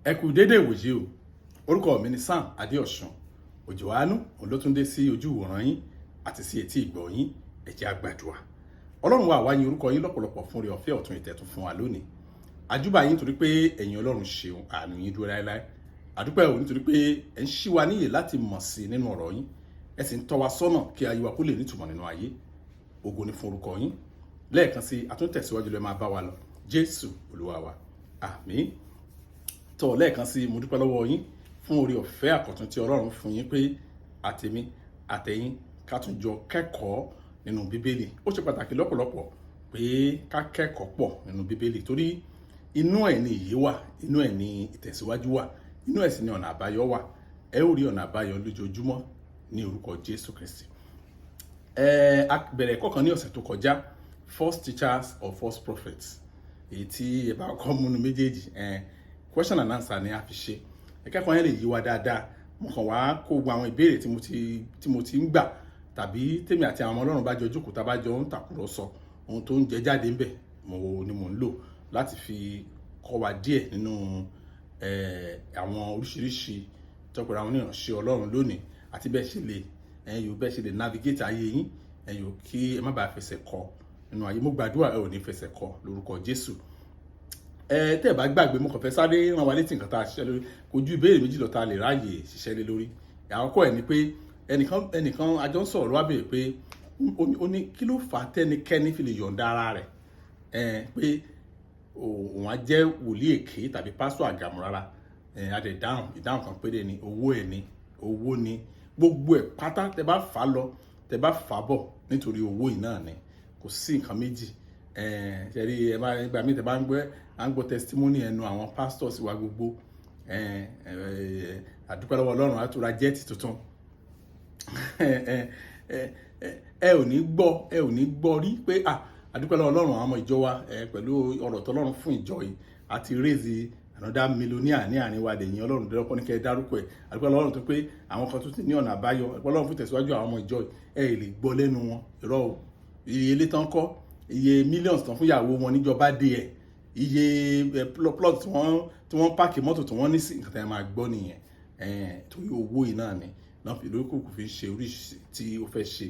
Ẹ kú déédéé ìwòyí o. Orúkọ mi ni Sam Adéọ̀sùn. Òjò àánú òun ló tún dé sí ojú ìwòran yín àti sí etí ìgbọ́ yín. Ẹ jẹ́ á gbàdúrà. Ọlọ́run wa, àwa yin orúkọ yín lọ́pọ̀lọpọ̀ fún oore ọ̀fẹ́ ọ̀tun ìtẹ̀tún fún wa lónìí. Àjúbà yín torí pé ẹ̀yin Ọlọ́run ṣeun, àánú yín dúró láéláé. Àdúpẹ́ o, nítorí pé ẹ̀ ń ṣí wa níyè láti mọ̀ sí nínú ọ̀rọ̀ yín, ẹ sì ń tọ́ wa sọ́nà kí ayé wa kó lè nítumọ̀ nínú ayé. Ògo ni fún orúkọ yín. Lẹ́ẹ̀kan sí, àtúntẹ̀síwájú lẹ́ máa bá wa lọ. Jésù Olúwa wa, àmín. Tọ́ lẹ́ẹ̀kan sí, mo dúpẹ́ lọ́wọ́ yín fún oore ọ̀fẹ́ àkọ́tún tí Ọlọ́run fún yín pé àtèmi àtẹ̀yin ká tún jọ kẹ́kọ̀ọ́ nínú Bíbélì. Ó ṣe pàtàkì lọ́pọ̀lọpọ̀ pé ká kẹ́kọ̀ọ́ pọ̀ nínú Bíbélì, torí inú ẹ̀ ni ìyè wà, inú ẹ̀ ni ìtẹ̀síwájú wà, inú ẹ̀ sì ni ọ̀nà àbáyọ wà. Ẹ ó rí ọ̀nà àbáyọ lójoojúmọ́ ní orúkọ Jésù Kristi. Ẹ a bẹ̀rẹ̀ ẹ̀kọ́ kan ní ọ̀sẹ̀ tó kọjá, False Teachers or False Prophets, èyí tí ẹ bá kọ́ múnú méjèèjì. Ẹ question and answer ni a fi ṣe ìkẹ́kọ̀ọ́ yẹn, lè yí wa dáadáa. Mo kàn wá kó gbogbo àwọn ìbéèrè tí mo ti ń gbà, tàbí tèmi àti àwọn ọmọ Ọlọ́run bá jọ jókòó, tá a bá jọ ń tàkùrọ̀sọ, ohun tó ń jẹ jáde ńbẹ̀ mo ni mò ń lò láti fi kọ́ wa díẹ̀ nínú àwọn oríṣiríṣi tọpẹ̀rẹ̀ àwọn oníránṣẹ́ Ọlọ́run lónìí, àti bẹ́ẹ̀ ṣe lè ẹ̀yin yóò bẹ́ẹ̀ ṣe lè navigate ayé yín, ẹ̀yin yóò kí ẹ má bàa fẹsẹ̀ kọ nínú ayé. Mo gbàdúrà, ẹ ò ní fẹsẹ̀ kọ lórúkọ Jésù. Ẹ tẹ́ ẹ bá gbàgbé, mo kàn fẹ́ sáré rán wa létí nǹkan tá a ṣiṣẹ́ lórí. Kò ju ìbéèrè méjì lọ tá a lè ráàyè ṣiṣẹ́ lé lórí. Àkọ́kọ́ ẹ̀ ni pé ẹnìkan àjọ ń sọ̀rọ̀, ló wá béèrè pé ó ní kí ló fà á tẹ́nikẹ́ni fi lè yọ̀ǹda ara rẹ̀ ẹ pé òun á jẹ́ wòlíì èké tàbí pásítọ̀ àgàmù rárá. Ẹ a dẹ̀ dáhùn, ìdáhùn kan péré ni: owó ẹ̀ ni, owó ni gbogbo ẹ̀ pátá. Tẹ́ bá fà á lọ, tẹ́ bá fà á bọ̀, nítorí owó yìí náà ni, kò sí nǹkan méjì. Ẹ ṣe rí, ẹ bá ìgbà míì tẹ́ bá ń gbọ́, à ń gbọ́ testimony ẹnu àwọn pastors wa gbogbo. Ẹ ẹ àdúpẹ́ lọ́wọ́ Ọlọ́run, á tún ra jet tuntun. Ẹ ò ní gbọ́, ẹ ò ní gbọ́ rí pé, "Ah, àdúpẹ́ lọ́wọ́ Ọlọ́run, àwọn ọmọ ìjọ wa ẹ pẹ̀lú ọ̀rọ̀ tọ́lọ́run fún ìjọ yìí, àti raise another millionaire ní àárín wa." Dẹ̀yìn Ọlọ́run dẹ́rọ́pọ̀ ní kẹ́ ẹ dárúkọ ẹ̀. Àdúpẹ́ lọ́wọ́ Ọlọ́run tó pé àwọn kan tó ti ní ọ̀nà àbáyọ, àdúpẹ́ Ọlọ́run fún ìtẹ̀síwájú àwọn ọmọ ìjọ yìí. Ẹ lè gbọ́ lẹ́nu wọn. Irọ́ o. Iye ilé tán kọ́, iye millions tán fún ìyàwó wọn níjọba dé ẹ̀, iye plot tí wọ́n park mọ́tò tí wọ́n ní sí, nǹkan tí wọ́n máa gbọ́ nìyẹn. Torí owó yìí náà ni náà fi lórí kòkò fi ń ṣe oríṣi tí ó fẹ́ ṣe.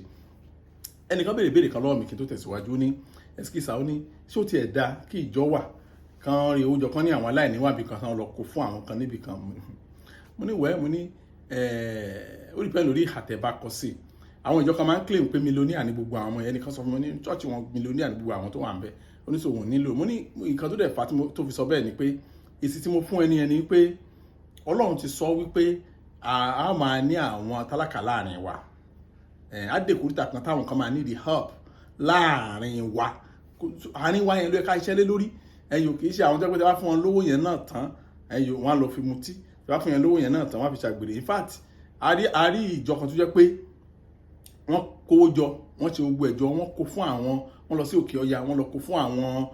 Ẹnìkan béèrè béèrè kan lọ́wọ́ mi kí n tó tẹ̀síwájú. Ní ẹsikísà, ó ní ṣé ó tiẹ̀ da kí ìjọ wà kan rí oúnjẹ kan ní àwọn aláìní wà bí kan tán lọ kó fún àwọn kan níbì kan? Mo ní wẹ́ẹ́, mo ní ó rí pẹ́ lórí ìhàtẹ̀ bá kọ sí. Àwọn ìjọ kan máa ń claim pé millionaire ní gbogbo àwọn ọmọ yẹn. Nìkan sọ fún mi ní church wọn, millionaire ní gbogbo àwọn tó wà ń bẹ̀, oníṣòwò nílò. Mo ní nǹkan tó dẹ̀ fà tó fi sọ bẹ́ẹ̀ ni pé èsì tí mo fún ẹni yẹn ni pé Ọlọ́run ti sọ wípé a máa ní àwọn tálákà láàrin wa. Á dé kòríta kan táwọn kan máa need help láàrin wa. Àárín wa yẹn ló yẹ ká iṣẹ́ lé lórí. Ẹ̀yìn kì í ṣe àwọn tó yẹ pé tí wọ́n bá fún wọn lówó yẹn náà tán, ẹ̀yìn wọn á lọ fi mutí, tí wọ́n bá fún yẹn lówó yẹn náà tán, wọ́n á fi ṣàgbèrè. In fact, a rí ìjọ kan tó jẹ́ pé wọ́n kówó jọ, wọ́n ṣe gbogbo ẹ̀jọ, wọ́n kó fún àwọn, wọ́n lọ sí òkè ọya, wọ́n lọ kó fún àwọn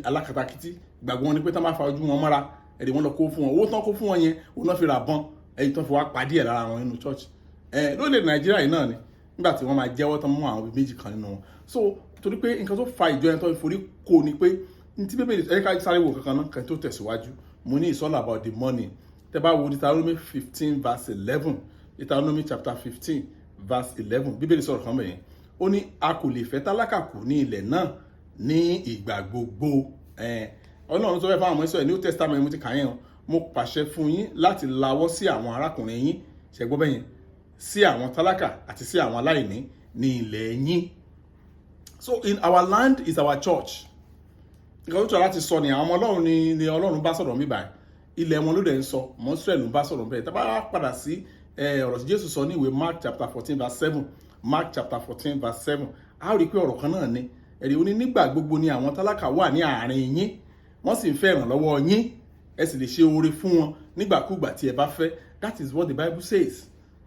alákatakítí. Gbàgbọ́ wọn ni pé tán bá fa ojú wọn mọ́ra ẹ̀dẹ̀, wọ́n lọ kó fún wọn. Owó tán kó fún wọn yẹn, òun náà fi rà bọ́n ẹ̀yìn tán fi wá pàdé ẹ̀ lára wọn nínú church ẹ̀ lórílẹ̀ Nàìjíríà yìí náà ni. Nígbà tí wọ́n máa jẹ́wọ́ tán, mú àwọn méjì kan nínú wọn. So torí pé nǹkan tó fa ìjọ yẹn tó fi forí kó ni pé ní tí Bíbélì ẹ ká sáré wo kankan náà kan tó tẹ̀síwájú. Mo ní it's all about the money. Tẹ́ bá wo Deuteronomy 15 verse 11, Deuteronomy chapter 15 verse 11, Bíbélì sọ̀rọ̀ kan bẹ̀yẹn. Ó ní a kò lè fẹ́ tálákà kù ní ilẹ̀ náà ní ìgbà gbogbo. Ọlọ́run tó fẹ́ fáwọn ọmọ Ísírẹ́lì ní Old Testament mo ti kà yẹn o. "Mo pàṣẹ fún yín láti lawọ́ sí àwọn arákùnrin yín." Ṣe gbọ́ bẹ́yẹn? "Sí àwọn tálákà àti sí àwọn aláìní ní ilẹ̀ yín." So in our land is our church. Nǹkan tó tọ́ láti sọ ni àwọn ọmọ Ọlọ́run ni Ọlọ́run bá sọ̀rọ̀ mí báyìí. Ilẹ̀ wọn ló dẹ̀ ń sọ, mọ́ Ísírẹ́lì ló ń bá sọ̀rọ̀ bẹ́ẹ̀. Tá bá padà sí ọ̀rọ̀ tí Jésù sọ ní ìwé Mark chapter 14 verse 7, Mark chapter 14 verse 7, a ó rí i pé ọ̀rọ̀ kan náà ni. Ẹ̀rí ó ní nígbà gbogbo ni àwọn tálákà wà ní àárín yín, wọ́n sì ń fẹ́ ìrànlọ́wọ́ yín, ẹ sì lè ṣe oore fún wọn nígbàkúgbà tí ẹ bá fẹ́. That is what the Bible says.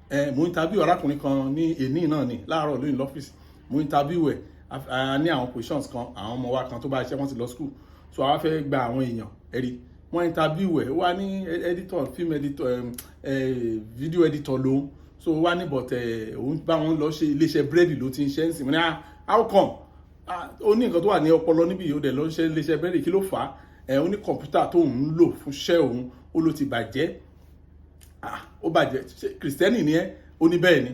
Ẹ mo interview arákùnrin kan ní èní náà ni, láàárọ̀ lónìí lọ́fíìsì. Mo interview ẹ̀. A ní àwọn positions kan, àwọn ọmọ wa kan tó bá iṣẹ́, wọ́n ti lọ school, so àwa fẹ́ gba àwọn èèyàn. Ẹ̀rí wọ́n interview ẹ̀, ó wá ní editor, film editor, video editor lòun. So ó wá ní but òun bá wọn lọ ṣe iléeṣẹ́ búrẹ́dì ló ti ń ṣe ń sìn. Mo ní, "Ah, how come?" Ah, ó ní nǹkan tó wà ní ọpọlọ níbí, ó dẹ̀ lọ ṣe iléeṣẹ́ búrẹ́dì, kí ló fà á? Ẹ ó ní kọ̀ǹpútà tó ń lò fún iṣẹ́ òun, Ó ló ti bàjẹ́. Ah, ó bàjẹ́. Ṣé Kìrìsìtẹ́nì ni ẹ́? Ó ní bẹ́ẹ̀ ni.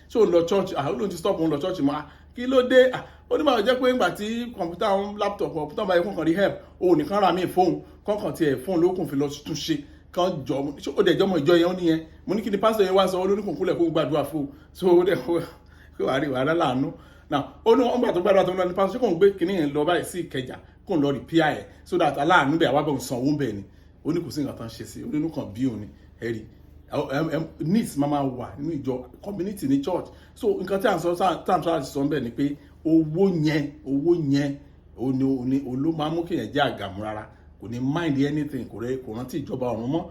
Ṣé òun lọ church? Ah, ó lóun ti stop òun lọ church mọ́. Ah, kí ló dé? Ah, ó ní máa jẹ́ pé ńgbà tí kọ̀ǹpútà òun, laptop kọ̀ǹpútà báyìí, kọ̀ọ̀kan rí help òun nìkan rà míì fóun, kọ̀ọ̀kan tiẹ̀ fóun lókùn fi lọ tún ṣe kan jọ. Ó dẹ̀ jọmọ ìjọ yẹn? Ó níyẹn. Mo ní kí ni pásítọ̀ yẹn wá sọ? Ó ló ní kòkúnlẹ̀ kó gbàdúrà fún un. So ó dẹ̀ kó wàá rí wàhálà láàánú now. Ó ní wọ́n gbà tó gbàdúrà tó ń lọ ní pásítọ̀ kò ń gbé kinní yẹn lọ báyìí sí Ìkẹjà, kò ń lọ repair ẹ̀, so that aláàánú bẹ̀ àwa bẹ̀ ń sanwó bẹ̀ ni. Ó ní kò sí nǹkan tó ń ṣe sí. Ó ní inú kan bí òun ni. Ẹ rí needs máa wà nínú ìjọ, community ní church. So nǹkan tí à ń sọ, tá à ń sọ láti sọ ń bẹ̀ ni pé owó yẹn òní ló máa mú kéèyàn jẹ́ àgàmú rárá. Kò ní mind anything, kò rẹ kò rántí ìjọba ọ̀run mọ́.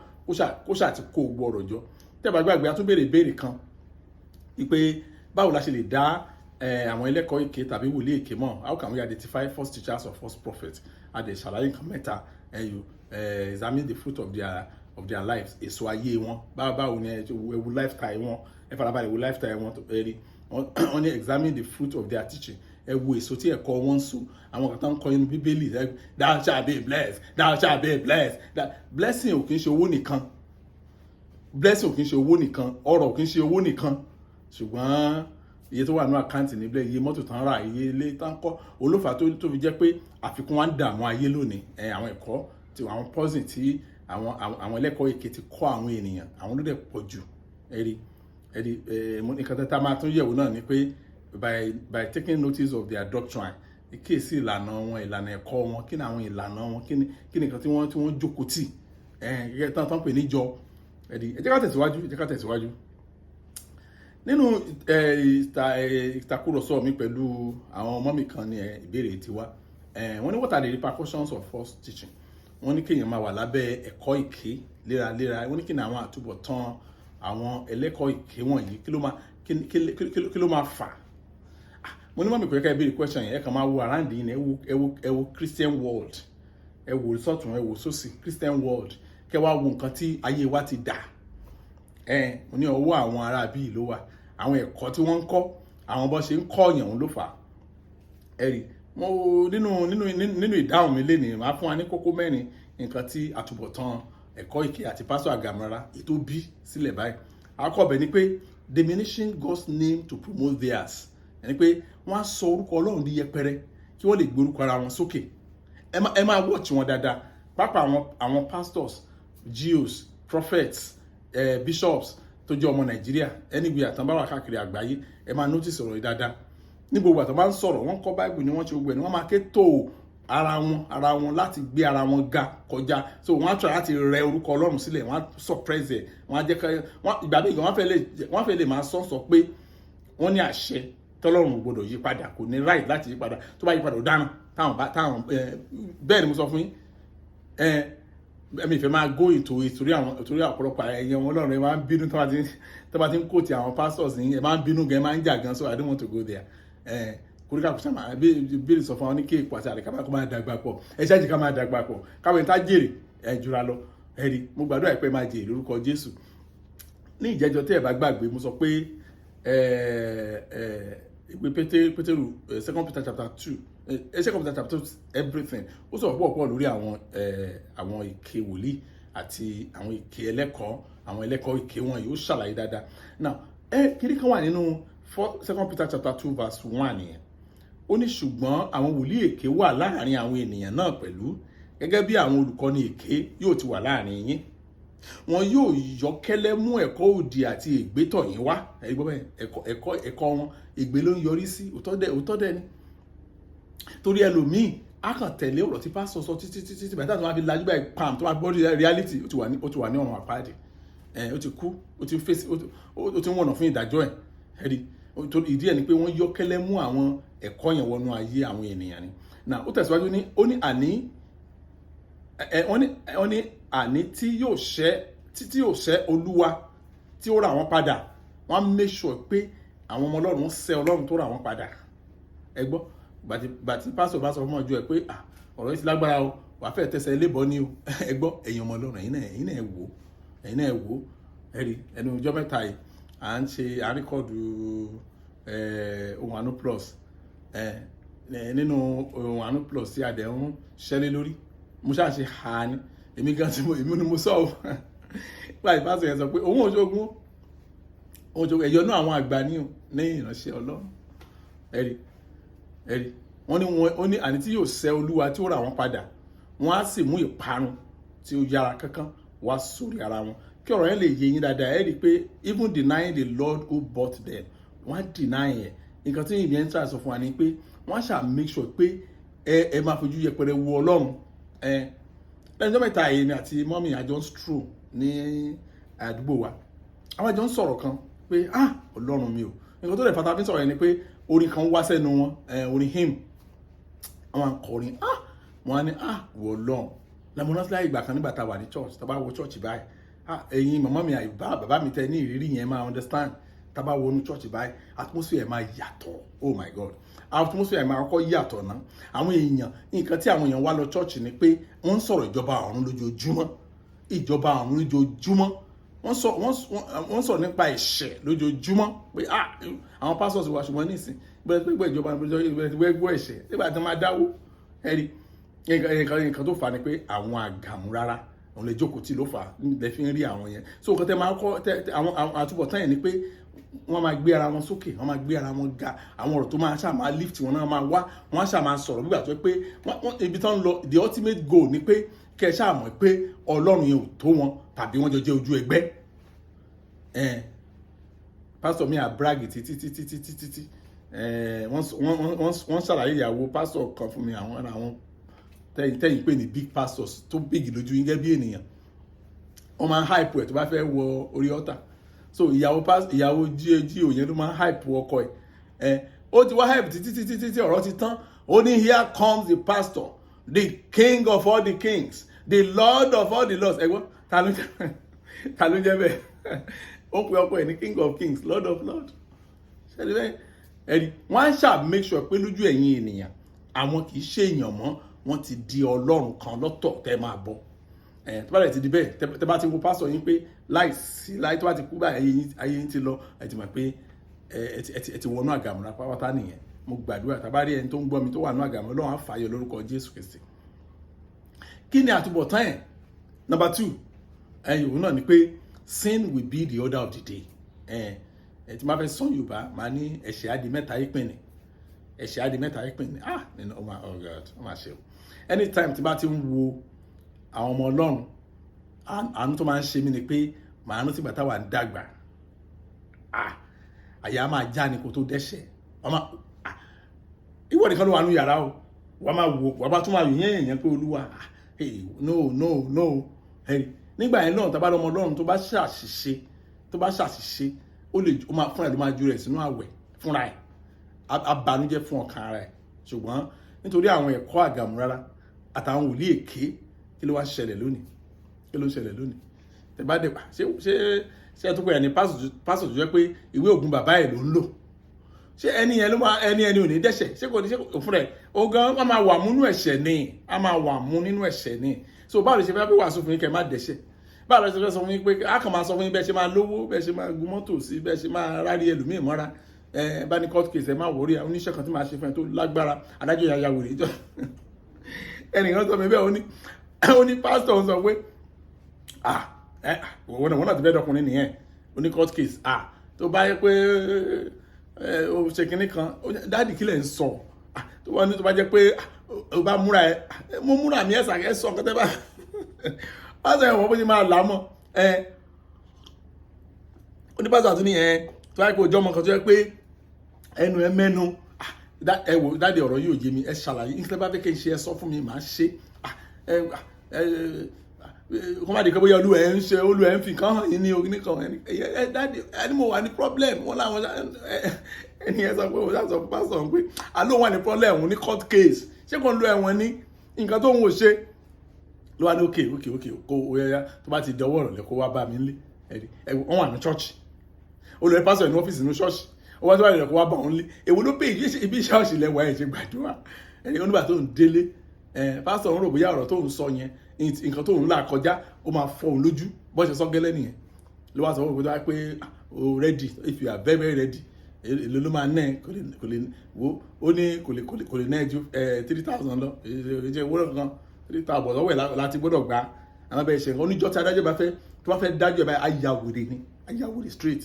Kó ṣà ti kó gbogbo ọ̀rọ̀ jọ. Tẹ́ bá gbàgbé, a tún béèrè ìbéèrè kan wípé báwo la ṣe lè dá àwọn ẹlẹ́kọ̀ọ́ èké tàbí wòlíì èké mọ̀? How can we identify false teachers or false prophets? A dẹ̀ ṣàlàyé nǹkan mẹ́ta ẹ̀yọ: examine the fruit of their lives, èso ayé wọn. Báwo ni ẹ wo lifestyle wọn? Ẹ farabalẹ̀ wo lifestyle wọn. Ẹ rí wọ́n ní examine the fruit of their teaching. Ẹ wo èso tí ẹ̀kọ́ wọn ń so, àwọn kan tó ń kọ́ inú Bíbélì, "Thou shalt be blessed, thou shalt be blessed." Blessing ò kì í ṣe owó nìkan. Blessing ò kì í ṣe owó nìkan. Ọrọ̀ ò kì í ṣe owó nìkan, ṣùgbọ́n iye tó wà ní account níbẹ̀, iye mọ́tò tán rà, iye ilé tán kọ́, olófà tó fi jẹ́ pé àfikún wa ń dààmú ayé lónìí. Ẹ àwọn ẹ̀kọ́ tí àwọn poison tí àwọn ẹlẹ́kọ̀ọ́ èké ti kọ́ àwọn ènìyàn, àwọn ló dẹ̀ pọ̀ jù. Ẹ rí ẹ, nǹkan tá a máa tún yẹ̀wò náà ni pé by taking notice of their doctrine, ìkíyèsí ìlànà wọn, ìlànà ẹ̀kọ́ wọn. Kí ni àwọn ìlànà wọn? Kí ni nǹkan tí wọ́n jókòó tì ẹ gẹ́gẹ́ tán pè níjọ? Ẹ rí, ẹ jẹ́ ká tẹ̀síwájú, ẹ jẹ́ ká tẹ̀síwájú nínú ìtàkùrọ̀sọ mi pẹ̀lú àwọn ọmọ mi kan ní ìbéèrè tiwa. Wọ́n ní, "What are the repercussions of false teaching?" Wọ́n ní kéèyàn máa wà lábẹ́ ẹ̀kọ́ èké léraléra. Wọ́n ní kí ni àwọn àtúbọ̀tán àwọn ẹlẹ́kọ̀ọ́ èké wọ̀nyí? Kí ló máa fà? Mo ní mummy, kò yẹ ká ẹ béèrè question yẹn. Ẹ kàn máa wo around yìí, ẹ wo Christian world, ẹ wo sọ́tún, ẹ wo sósì, Christian world, kẹ wá wo nǹkan tí ayé wa ti dà. Ẹ mo ní ọwọ́ àwọn ará bíi ló wà. Àwọn ẹ̀kọ́ tí wọ́n ń kọ́, àwọn bó ṣe ń kọ́ ọ̀yàn, òun ló fà á. Ẹ rí mo nínú ìdáhùn mi lénìí, màá fún wa ní kókó mẹ́rin, nǹkan tí àtúbọ̀tán ẹ̀kọ́ èké àti pásọ̀ àgàmọ́ra ètò bí sílẹ̀ báyìí. Àkọ́bẹ̀ ni pé diminishing God's name to promote theirs, ẹni pé wọ́n á sọ orúkọ Ọlọ́run di yẹpẹrẹ kí wọ́n lè gbé orúkọ ara wọn sókè. Ẹ máa watch wọn dáadáa, pápá àwọn pastors, GOs, prophets, bishops tó jẹ́ ọmọ Nàìjíríà, anywhere àtàn bá wà káàkiri àgbáyé. Ẹ máa notice ọ̀rọ̀ yìí dáadáa. Ní gbogbo àtàn bá ń sọ̀rọ̀, wọ́n kọ́ Bible ni, wọ́n ṣe gbogbo ẹ̀ ni, wọ́n máa ké tó ara wọn láti gbé ara wọn ga kọjá. So wọ́n á try láti rẹ orúkọ Ọlọ́run sílẹ̀, wọ́n á suppress ẹ̀, wọ́n á jẹ́ ká wọ́n ìgbà míì gan wọ́n fẹ́ lè máa sọ pé wọ́n ní àṣẹ tọ́lọ́run ò gbọdọ̀ yí padà, kò ní right láti yí padà, tó bá yí padà, ó dáràn. Táwọn bá táwọn ẹ bẹ́ẹ̀ ni mo sọ fún yín. Ẹ ẹ̀mí ìfẹ́ máa go into it torí ọ̀pọ̀lọpọ̀ ẹ̀yẹ wọn Ọlọ́run, ẹ máa ń bínú tó bá ti ń quote àwọn pastors yín, ẹ máa ń bínú gan, ẹ máa ń jà gan. So I don't want to go there. Ẹ kóríkà kò sábà bí sọ fún wọn ní kéèkó àti àlèkà kó máa dàgbà pọ̀. Ẹ ṣáàjì ká máa dàgbà pọ̀, káwọn ẹni tá jèrè ẹ jura lọ. Ẹ rí, mo gbàdúrà pé máa jèrè lórúkọ Jésù. Ní ìjẹ́jọ́, tẹ́ ẹ bá gbàgbé, mo sọ pé ìwé Pétérù, Second Peter chapter 2, Second Peter chapter 2, everything ó sọ̀rọ̀ pọ̀ pọ̀ lórí àwọn èké wòlíì àti àwọn èké ẹlẹ́kọ̀ọ́, àwọn ẹlẹ́kọ̀ọ́ èké wọ̀nyí. Ó ṣàlàyé dáadáa. Now, ẹ kiri kan wà nínú Second Peter chapter 2 verse 1 yẹn. Ó ní ṣùgbọ́n àwọn wòlíì èké wà láàrin àwọn ènìyàn náà pẹ̀lú, gẹ́gẹ́ bí àwọn olùkọ́ni èké yóò ti wà láàrin yín. Wọn yóò yọ́kẹ́lẹ́ mú ẹ̀kọ́ òdì àti ègbé tọ̀ yín wá. Ẹ gbọ́ bẹ́ẹ̀, ẹ̀kọ́ wọn, ègbé ló ń yọrí sí. Òótọ́ dẹ̀ ni, torí ẹlòmíì á kàn tẹ̀lé ọ̀rọ̀ tí pásítọ̀ sọ títí títí tí bàtà tó máa fi lajú báyìí, pam, tó máa gbọ́ reality, ó ti wà ní ọ̀run àpáàdì. Ẹ ó ti kú, ó ti fèsì, ó ti ń wọ̀nà fún ìdájọ́ ẹ̀. Ẹ rí, ìdí ẹ̀ ni pé wọ́n yọ́kẹ́lẹ́ mú àwọn ẹ̀kọ́ yẹn wọnú ayé àwọn ènìyàn ni. Now, ó tẹ̀síwájú ní, ó ní àní ẹ wọ́n ní àní tí yóò ṣẹ́ Olúwa tí ó rà wọ́n padà. Wọ́n á make sure pé àwọn ọmọ Ọlọ́run ṣẹ́ Ọlọ́run tó rà wọ́n padà. Ẹ gbọ́, gbàtí pásítọ̀ bá sọ fún ọjọ́ ẹ pé ọ̀rọ̀ yìí ti lágbára o, wàá fẹ́ tẹsẹ̀ ilé bọ́ ni o. Ẹ gbọ́, ẹ̀yin ọmọ Ọlọ́run, ẹ̀yin náà ẹ wò ó, ẹ̀yin náà ẹ wò ó. Ẹ rí, ẹnu ọjọ́ mẹ́ta yìí, à ń ṣe à ń record Ohun Àánú Plus. Nínú Ohun Àánú Plus tí a dẹ̀ ń ṣẹ́lé lórí, mo ṣáà ṣe ha ni Èmi gan tí mo, èmi ni mo sọ ọ́ nígbà tí pásítọ̀ yẹn sọ pé òun ò ṣoògùn, òun ò ṣoògùn. Ẹ̀yọ́nú àwọn àgbà ní o ní ìránṣẹ́ Ọlọ́run. Ẹ̀rí, ẹ̀rí, wọ́n ní wọ́n ó ní àní tí yóò sẹ́ Olúwa tí ó rà wọ́n padà, wọ́n á sì mú ìparun tí ó yára kánkán wá sórí ara wọn. Kí ọ̀rọ̀ yẹn lè yé yín dáadáa, ẹ rí i pé even denying the Lord who bought them, wọ́n á deny ẹ̀. Nǹkan tí ìyẹn ń tà sọ fún wa ni pé wọ́n á ṣà make sure pé ẹ máa fojú yẹpẹrẹ wo Ọlọ́run. Ẹ lẹ́yìn ọjọ́ mẹ́ta, èmi àti mummy àjọ ń stroll ní àdúgbò wa. Àwọn àjọ ń sọ̀rọ̀ kan pé, "Ah, Ọlọ́run mi o." Nǹkan tó lè fata fi ń sọ̀rọ̀ yẹn ni pé orin kan wá sẹ́nu wọn, orin hymn àwọn akọrin. Ah, wọn á ní, "Ah, wọ Ọlọ́run." Lamọ́nà síláyè ìgbà kan nígbà tá a wà ní church, tá a bá wọ church báyìí, ah, ẹ̀yin màmá mi àìbá bàbá mi tẹ ní ìrírí yẹn máa understand. Tá a bá wọnú church báyìí, atmosphere máa yàtọ̀. Oh my God, atmosphere máa kọ́kọ́ yàtọ̀ ná. Àwọn èèyàn, nǹkan tí àwọn èèyàn wá lọ church ni pé wọ́n ń sọ̀rọ̀ ìjọba ọ̀run lójoojúmọ́, ìjọba ọ̀run lójoojúmọ́. Wọ́n sọ̀rọ̀ nípa ẹ̀ṣẹ̀ lójoojúmọ́ pé, ah, àwọn pastors wa. Ṣùgbọ́n nísìn gbẹ́gbẹ́ gbẹ́ ìjọba gbẹ́gbẹ́ ẹ̀ṣẹ̀ nígbà tí wọ́n máa dáwó, ẹ̀rí nǹkan tó fà á ni pé àwọn àgàmú rárá òun lè jókòó tí ló fà á lè fi ń rí àwọn yẹn. So nǹkan tẹ máa kọ́ tẹ àwọn àtúbọ̀tán yẹn ni pé wọ́n máa gbé ara wọn sókè, wọ́n máa gbé ara wọn ga. Àwọn ọ̀rọ̀ tó máa ṣáà máa lift wọn náà máa wá, wọ́n á ṣáà máa sọ̀rọ̀ nígbà tó pé ibi tó ń lọ, the ultimate goal ni pé kẹ́ ẹ ṣáà mọ̀ pé Ọlọ́run yẹn ò tó wọn tàbí wọ́n jọ jẹ́ ojú ẹgbẹ́. Pásítọ̀ mi à brag títí títí títí títí. Wọ́n ṣàlàyé ìyàwó pásítọ̀ kan fún mi, àwọn tẹ́yìn pè ní big pastors tó big lójú yín gẹ́gẹ́ bí ènìyàn. Wọ́n máa ń hype ẹ̀ tó bá fẹ́ wọ orí altar. So ìyàwó G.O yẹn ló máa ń hype ọkọ ẹ̀. Ẹ̀ ó ti wá hype títí títí títí, ọ̀rọ̀ ti tán. Ó ní, "Here comes the pastor, the king of all the kings, the lord of all the lords." Ẹ gbọ́, ta ló jẹ́ bẹ́ẹ̀? Ó pe ọkọ ẹ̀ ní king of kings, lord of lords. Ṣẹ́ni bẹ́ẹ̀? Ẹ̀rí, wọ́n á ṣáà make sure pé lójú ẹ̀yin ènìyàn, àwọn kì í ṣe èèyàn mọ́, wọ́n ti di Ọlọ́run kan lọ́tọ̀ tẹ́ máa bọ̀. Ẹ̀ tó bá rẹ̀ ti di bẹ́ẹ̀, tẹ́ bá ti wo pásọ̀ yín pé láìsí láì tó bá ti kú báyìí, ayé yín ti lọ. Ẹ ti mọ̀ pé ẹ ti wọnú àgàmúra pátápátá nìyẹn. Mo gbàdúrà, tá a bá rí ẹni tó ń gbọ́ mi tó wà nú àgàmú, Ọlọ́run á fààyè lórúkọ Jésù Kristi. Kí ni àtúbọ̀tán ẹ̀? Number two, ẹ̀yìn òun náà ni pé sin will be the order of the day. Ẹ̀ tí máa fẹ́ sọ Yorùbá, máa ní ẹ̀ṣẹ̀ á di mẹ́ta ìpín ni, ẹ̀ṣẹ̀ á di mẹ́ta ìpín ni. Ah, nínú oh my, oh God, ó máa ṣe o. Anytime tí bá ti ń wo àwọn ọmọ Ọlọ́run, àánú tó máa ń ṣe mí ni pé màá rántí ìgbà táwa ń dàgbà. Ah, àyà máa já ni kó tó dẹ́ṣẹ̀. Wọ́n máa, ah, ìwọ nìkan ló wà nínú yàrá o, wàá máa wò, wàá bá tún máa yẹn yẹn pé, "Olúwa, ah, hey, no, no, no." Hey, nígbà yẹn náà, tá bá lọ́mọ Ọlọ́run tó bá ṣàṣìṣe, ó lè ó máa fúnra ẹ̀ ló máa ju rẹ̀ sínú àwẹ̀ fúnra ẹ̀, abanújẹ́ fún ọkàn ara ẹ̀. Ṣùgbọ́n nítorí àwọn ẹ̀kọ́ àgàmù rárá àtàwọn wòlíì èké, kí ló wá ṣẹlẹ̀ lónìí? Kí ló ń ṣẹlẹ̀ lónìí? Tẹ bá dé, ṣé ẹ tó pé ẹni pásítọ̀ tó jẹ́ pé ìwé ògùn bàbá ẹ̀ ló ń lò, ṣé ẹni yẹn ló máa ẹni ò ní dẹ́ṣẹ̀? Ṣé kò ní ṣe fúnra ẹ̀ ó gan wọ́n máa wà múnú ẹ̀ṣẹ̀ ni, a máa wà mú nínú ẹ̀ṣẹ̀ ni. So báwo lè ṣe fẹ́ pé wàásù fún yín kẹ́ má dẹ́ṣẹ̀? Báwo lè ṣe fẹ́ sọ fún yín pé a kàn máa sọ fún yín bẹ́ẹ̀ ṣe máa lówó, bẹ́ẹ̀ ṣe máa gun mọ́tò sí, bẹ́ẹ̀ ṣe máa rárí ẹlòmíì mọ́ra? Ẹ bá ní court case, ẹ má worry, oníṣẹ́ kan tí máa ṣe fún ẹ tó lágbára, adájọ́ yàyà wèrè jọ. Ẹnìkan sọ mi bẹ́ẹ̀, ó ní pásítọ̀ sọ pé, "Ah, ẹ wọ́n náà ti fẹ́ dọkùnrin nìyẹn." Ó ní court case, ah, tó bá yẹ pé ẹ ó ṣe kinní kan. "Daddy, kí lẹ̀ ń sọ?" Ah, tó bá ní tó bá jẹ́ pé ó bá múra ẹ, mo múra mi, ẹ sà, ẹ sọ nǹkan tẹ́ bá pásítọ̀ yẹn wọ́n bó ṣe máa là á mọ́ ẹ. Ó ní pásítọ̀ àtúní ẹ tó bá yẹ kó jọ́ ọmọ kan tó yẹ pé ẹnu ẹ mẹ́nu. Ẹ wò, daddy, ọ̀rọ̀ yóò yé mi, ẹ ṣàlàyé nígbà bá fẹ́ kí n ṣe, ẹ sọ fún mi, màá ṣe. Ẹ kọ́ má di pé bóyá olúwa ẹ ń ṣe, olúwa ẹ ń fi nǹkan hàn yín ní orí nìkan. Ẹ daddy, ẹni mo wà ní problem wọn làwọn ẹni ẹ sọ pé òun ṣàṣọ fún pásítọ̀ pé àlọ́ wà ní problem, òun ní court case, ṣé kò ń lo ẹ̀wọ̀n ní nǹkan tó ń wò ṣe ló wà ní. Ok, kó o yẹ tó bá ti dọwọ́ ọ̀rọ̀ kó wá bá mi nílé. Wọ́n wà ní church, olùrẹ́ pásítọ̀ ní ọ́fíìsì ní ṣọ́ọ̀ṣì, ó wá tó bá yẹ kó wá bá òun lé. Èwo ló pè é? Ibi ṣọ́ọ̀ṣì lẹ́wọ̀ ẹ̀ ṣe gbàdúrà ẹni onígbà tó ń délé. Pásítọ̀ ń rò bóyá ọ̀rọ̀ tó ń sọ yẹn, nǹkan tó ń là kọjá, ó máa fọ́ òun lójú. Bó ṣe sọ gẹ́lẹ́ nìyẹn. Ló wá sọ fún mi pé o ready, if you are very very ready, èlò ló máa ná ẹ? Kò lè wo, ó ní kò lè ná ẹ ju 3,000 lọ. Ẹ jẹ́ owó kan, 3,000 lọ́wọ́ ẹ̀ láti gbọ́dọ̀ gbà. Àwọn abẹ́ ṣe nǹkan oníjọ́ tí adájọ́ bá fẹ́, tó bá fẹ́ dájọ́ ẹ̀ báyìí, ayáwèrè ni, ayáwèrè straight.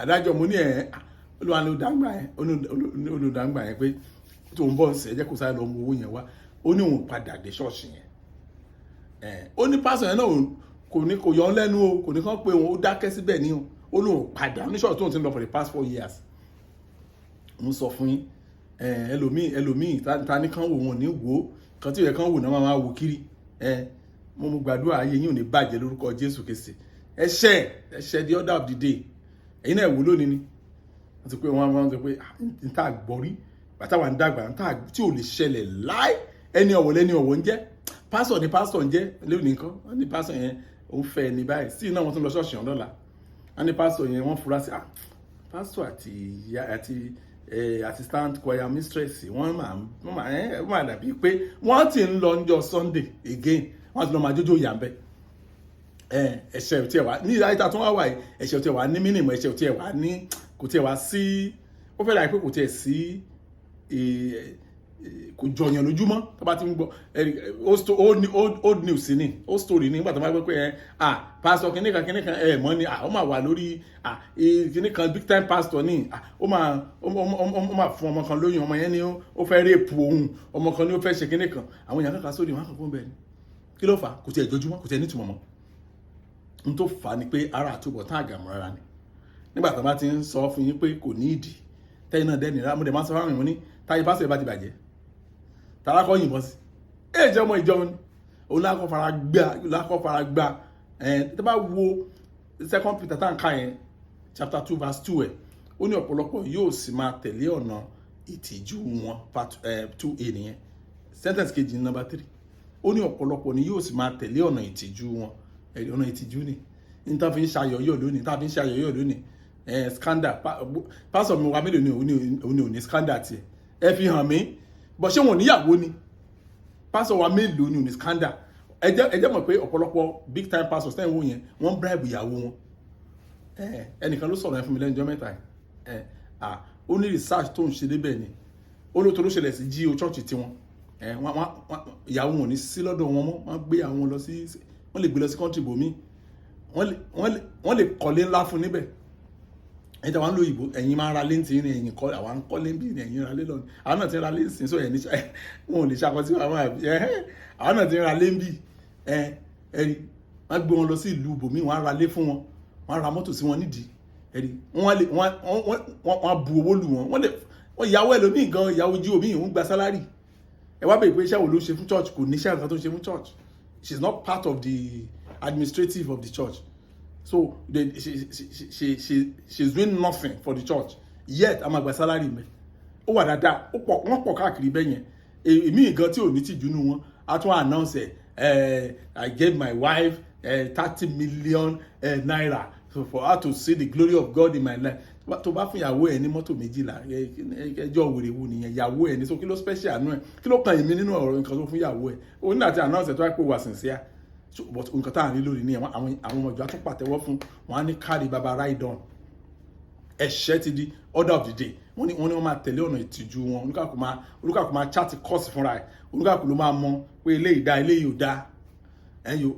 Adájọ́, mo ní ẹ̀ olúwa ló dáńgbà yẹn, olùdáńgbà yẹn pé tó ń bọ̀ ń sẹ́, jẹ́ kó sáré lọ mú owó yẹn wá. Ó ní òun padà dé ṣọ́ọ̀ṣì yẹn. Ó ní pásítọ̀ yẹn náà kò ní kò yọ ọ́ lẹ́nu o, kò ní kàn pé òun ó dákẹ́ síbẹ̀ ní o. Ó lóun padà ní ṣọ́ọ̀ṣì tóun ti ń lọ for the past 4 years. Mo sọ fún yín, ẹlòmíì ta ní kàn wò, wọn ní wò ó. Kan tí ó yẹ kàn wò náà máa wò kiri. Mo gbàdúrà, ayé yín ò ní bàjẹ́ lórúkọ Jésù Kristi. Ẹ̀ṣẹ̀, ẹ̀ṣẹ̀, the order of the day. Ẹ̀yin náà wò lónìí ni wọ́n ti pé wọ́n ti pé n ta gbọ́ rí bàtà wà ń dàgbà, n ta tí ò lè ṣẹlẹ̀ láì. Ẹni ọ̀wọ̀ lẹ́ni ọ̀wọ̀ ń jẹ́, pásọ̀ ni pásọ̀ ń jẹ́. Lónìí nǹkan wọ́n ní pásọ̀ yẹn òun fẹ́ ẹni báyìí sí iná, wọn tún lọ ṣọ́ọ̀ṣì ọ̀hún lọ́la. Wọ́n ní pásọ̀ yẹn, wọ́n fura sí pásọ̀ àti ìyá àti assistant choir mistress. Wọ́n máa dàbí pé wọ́n ti ń lọ níjọ́ Sunday again, wọ́n ti lọ máa jójó yà ń bẹ́. Ẹ̀ṣẹ̀ tí ẹ wá ní ìdáyìí tá a tún wá wà yìí, ẹ̀ṣẹ̀ tí ẹ wá ní mínìmọ̀, ẹ̀ṣẹ̀ tí ẹ wá ní kò tí ẹ wá sí, ó fẹ́ dàbí pé kò tí ẹ sí, kò jọyàn lójúmọ́. Tó bá ti ń gbọ́ old news ni, old story ni. Nígbà tó bá gbọ́ pé ẹ ah pastor kìnìkan kìnìkan ẹ mọ́ ni, ah ó máa wà lórí ah kìnìkan, big time pastor ni, ah ó máa fún ọmọ kan lóyún, ọmọ yẹn ni ó fẹ́ rape òun, ọmọ kan ni ó fẹ́ ṣe kìnìkan. Àwọn èèyàn kankan sórí wọn kàn fún bẹ́ẹ̀ ni. Kí ló fà á? Kò tiẹ̀ jọjúmọ́, kò tiẹ̀ nítumọ̀ mọ́. N tó fà á ni pé ara àtúbọ̀ tán àgàmù rárá ni. Nígbà tó bá ti ń sọ fún yín pé kò ní ìdí tẹ́yìn náà dẹ́ni rárá, mo dẹ̀ máa ń sọ fáwọn èèyàn ní táyé pásítọ̀ bá ti bàjẹ́, tààrà kọ́ yìnbọn sí ẹ̀ jẹ́ ọmọ ìjọ ni òun lákọ́ fara gbá, lákọ́ fara gbá. Ẹ̀ tó bá wo Second Peter tá à ń kà yẹn, chapter 2 verse 2 ẹ̀, ó ní ọ̀pọ̀lọpọ̀ yóò sì máa tẹ̀lé ọ̀nà ìtìjú wọn. Part 2a nìyẹn. Sentence kejì ní number 3, ó ní ọ̀pọ̀lọpọ̀ ni yóò sì máa tẹ̀lé ọ̀nà ìtìjú wọn. Ẹ̀rí ọ̀nà ìtìjú ni ní tá fi ń ṣayọ̀yọ̀ lónìí, tá fi ń ṣayọ̀yọ̀ lónìí. Scandal, pásọ̀ mi wa mélòó ni òun ni ò ní scandal tiẹ̀? Ẹ fi hàn mí bọ̀, ṣé wọn ò níyàwó ni? Pásọ̀ wa mélòó ni ò ní scandal? Ẹ jẹ́ mọ̀ pé ọ̀pọ̀lọpọ̀ big time pastors tẹ́ ń wò yẹn, wọ́n bribe ìyàwó wọn. Ẹnìkan ló sọ̀rọ̀ yẹn fún mi lẹ́nu ọjọ́ mẹ́ta. Ẹ à ó ní research tó ń ṣe débẹ̀ ni. Ó ló tó ló ṣẹlẹ̀ sí G.O church tiwọn. Ẹ wọ́n ìyàwó wọn ò ní sí lọ́dọ̀ wọn mọ́. Wọ́n gbé àwọn lọ sí, wọ́n lè gbé lọ sí country bòmí, wọ́n lè kọ́lé ńlá fún níbẹ̀. Ẹ̀yin tí wọ́n ń lo ìbò, ẹ̀yin máa ń ra léǹtì ní ẹ̀yin kọ́, àwọn ń kọ́ léǹbì ní ẹ̀yin ra lé lọ́nà. Àwọn náà ti ń ra léǹtì, sọ ẹ̀ ní wọn ò lè ṣàkọsí àwọn àbí àwọn náà ti ń ra léǹbì. Ẹ ẹ̀rí wọ́n gbé wọn lọ sí ìlú bòmí, wọ́n á ra lé fún wọn, wọ́n á ra mọ́tò sí wọn nídìí. Ẹ̀rí wọ́n á bu owó lù wọ́n. Wọ́n lè wọ́n ìyàwó ẹlòmíì gan, ìyàwó jí omi ìhún gba salary. Ẹ wá bèèrè pé iṣẹ́ wo ló ṣe fún church? Kò ní iṣẹ́ nǹkan tó ń ṣe fún church. She is not part of the administrative of the church, so she is doing nothing for the church, yet a máa gba salary mẹ́. Ó wà dáadáa, ó pọ̀, wọ́n pọ̀ káàkiri bẹ́ẹ̀ yẹn. Èmi gan tí ò ní tìjú nù wọn, a tún announce ẹ, "I gave my wife ₦30 million so for her to see the glory of God in my life." Tó bá fún ìyàwó ẹ ní mọ́tò 12, ẹjọ́ wèrè wo nìyẹn? Ìyàwó ẹ ní, so kí ló special nù ẹ? Kí ló kàn èmi nínú ọ̀rọ̀ nǹkan tó fún ìyàwó ẹ? O ní àti announce ẹ tó wá pé wà sincere. So but nǹkan tá à ń rí lónìí ní àwọn ọmọ ìjọ á tún pàtẹ́wọ́ fún wọn, á ní kárí baba ride on. Ẹ̀ṣẹ̀ ti di order of the day. Wọ́n ní wọ́n máa tẹ̀lé ọ̀nà ìtìjú wọn. Olúkàkú máa chart course fúnra ẹ̀. Olúkàkú ló máa mọ pé eléyìí dá, eléyìí ò dá. Ẹ̀yìn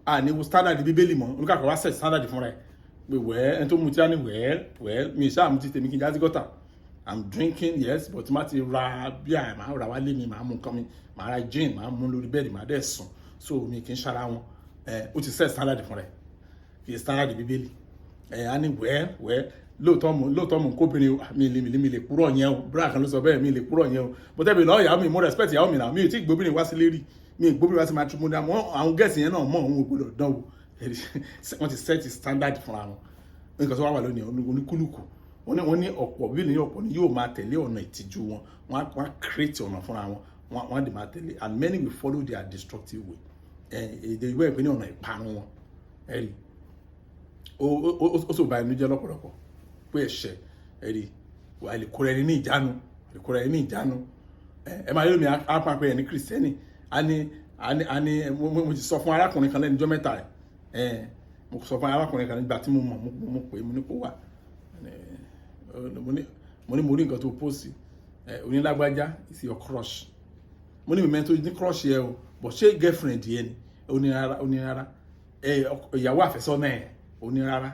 àní wo standard Bíbélì mọ́. Olúkàkú wá set standard fúnra ẹ̀ pé wẹ́ẹ́, ẹni tó mutí á ní wẹ́ẹ́ wẹ́ẹ́, mi ṣáà mutí tèmi kí n já sí gọ́tà. I'm drinking, yes, but má ti ra bíà, màá ra wálé mi, màá mú nǹkan mi, màá ra gin, màá mú lórí bẹ́ẹ̀dì, màá dẹ̀ sùn, so mi kì í ṣara wọn. Ẹ ó ti set standard fúnra ẹ̀, kì í standard Bíbélì. Ẹ á ní wẹ́ẹ́ wẹ́ẹ́, lóòótọ́ mo kóbìnrin mi lè kúrọ̀ yẹn o. Búrọ̀ kan ló sọ bẹ́ẹ̀, mi lè kúrọ̀ yẹn o. Bó tẹ́ mi lọ́ọ́ ìyàwó mi, mo respect ìyàwó mi náà. Mi ò tí gbóbìnrin wá sílé rí, mi ì gbóbìnrin wá sí matrimonial. Mọ́ àwọn guest yẹn náà mọ́ òun ò gbọdọ̀ dán o. Wọ́n ti set standard fúnra wọn. Nǹkan tó wà wà lónìí, oníkúlùkù, wọ́n ní ọ̀pọ̀ bí ní ọ̀pọ̀ ni yóò máa tẹ̀lé ọ̀nà ìtìjú wọn. Wọ́n á create ọ̀nà fúnra wọn, wọ́n á dì máa tẹ̀lé. And many will follow their destructive way. Èdè ìwé ìpín ní ọ̀nà ìparun wọn. Ẹ̀rí ó sì bà inú jẹ́ lọ́pọ̀lọpọ̀ pé ẹ̀ṣẹ̀, ẹ̀rí wà lè kóra ẹni ní ìjánu, lè kóra ẹni ní ìjánu. Ẹ máa yóò mi á pa pé ẹni Kìrìsìtẹ́nì á ní. Mo ti sọ fún arákùnrin kan lẹ́nu ọjọ́ mẹ́ta rẹ̀. Mo sọ fún arákùnrin kan nígbà tí mo mọ̀, mo pè é, mo ní kó wà, mo ní mo rí nǹkan tó post ẹ, onílágbájá is your crush. Mo ní mi mẹ́tò ní crush yẹ o. But ṣé girlfriend yẹn ni? Ó ní rárá. Ó ní rárá. Ẹ ìyàwó àfẹ́sọ́nà ẹ̀? Ó ní rárá.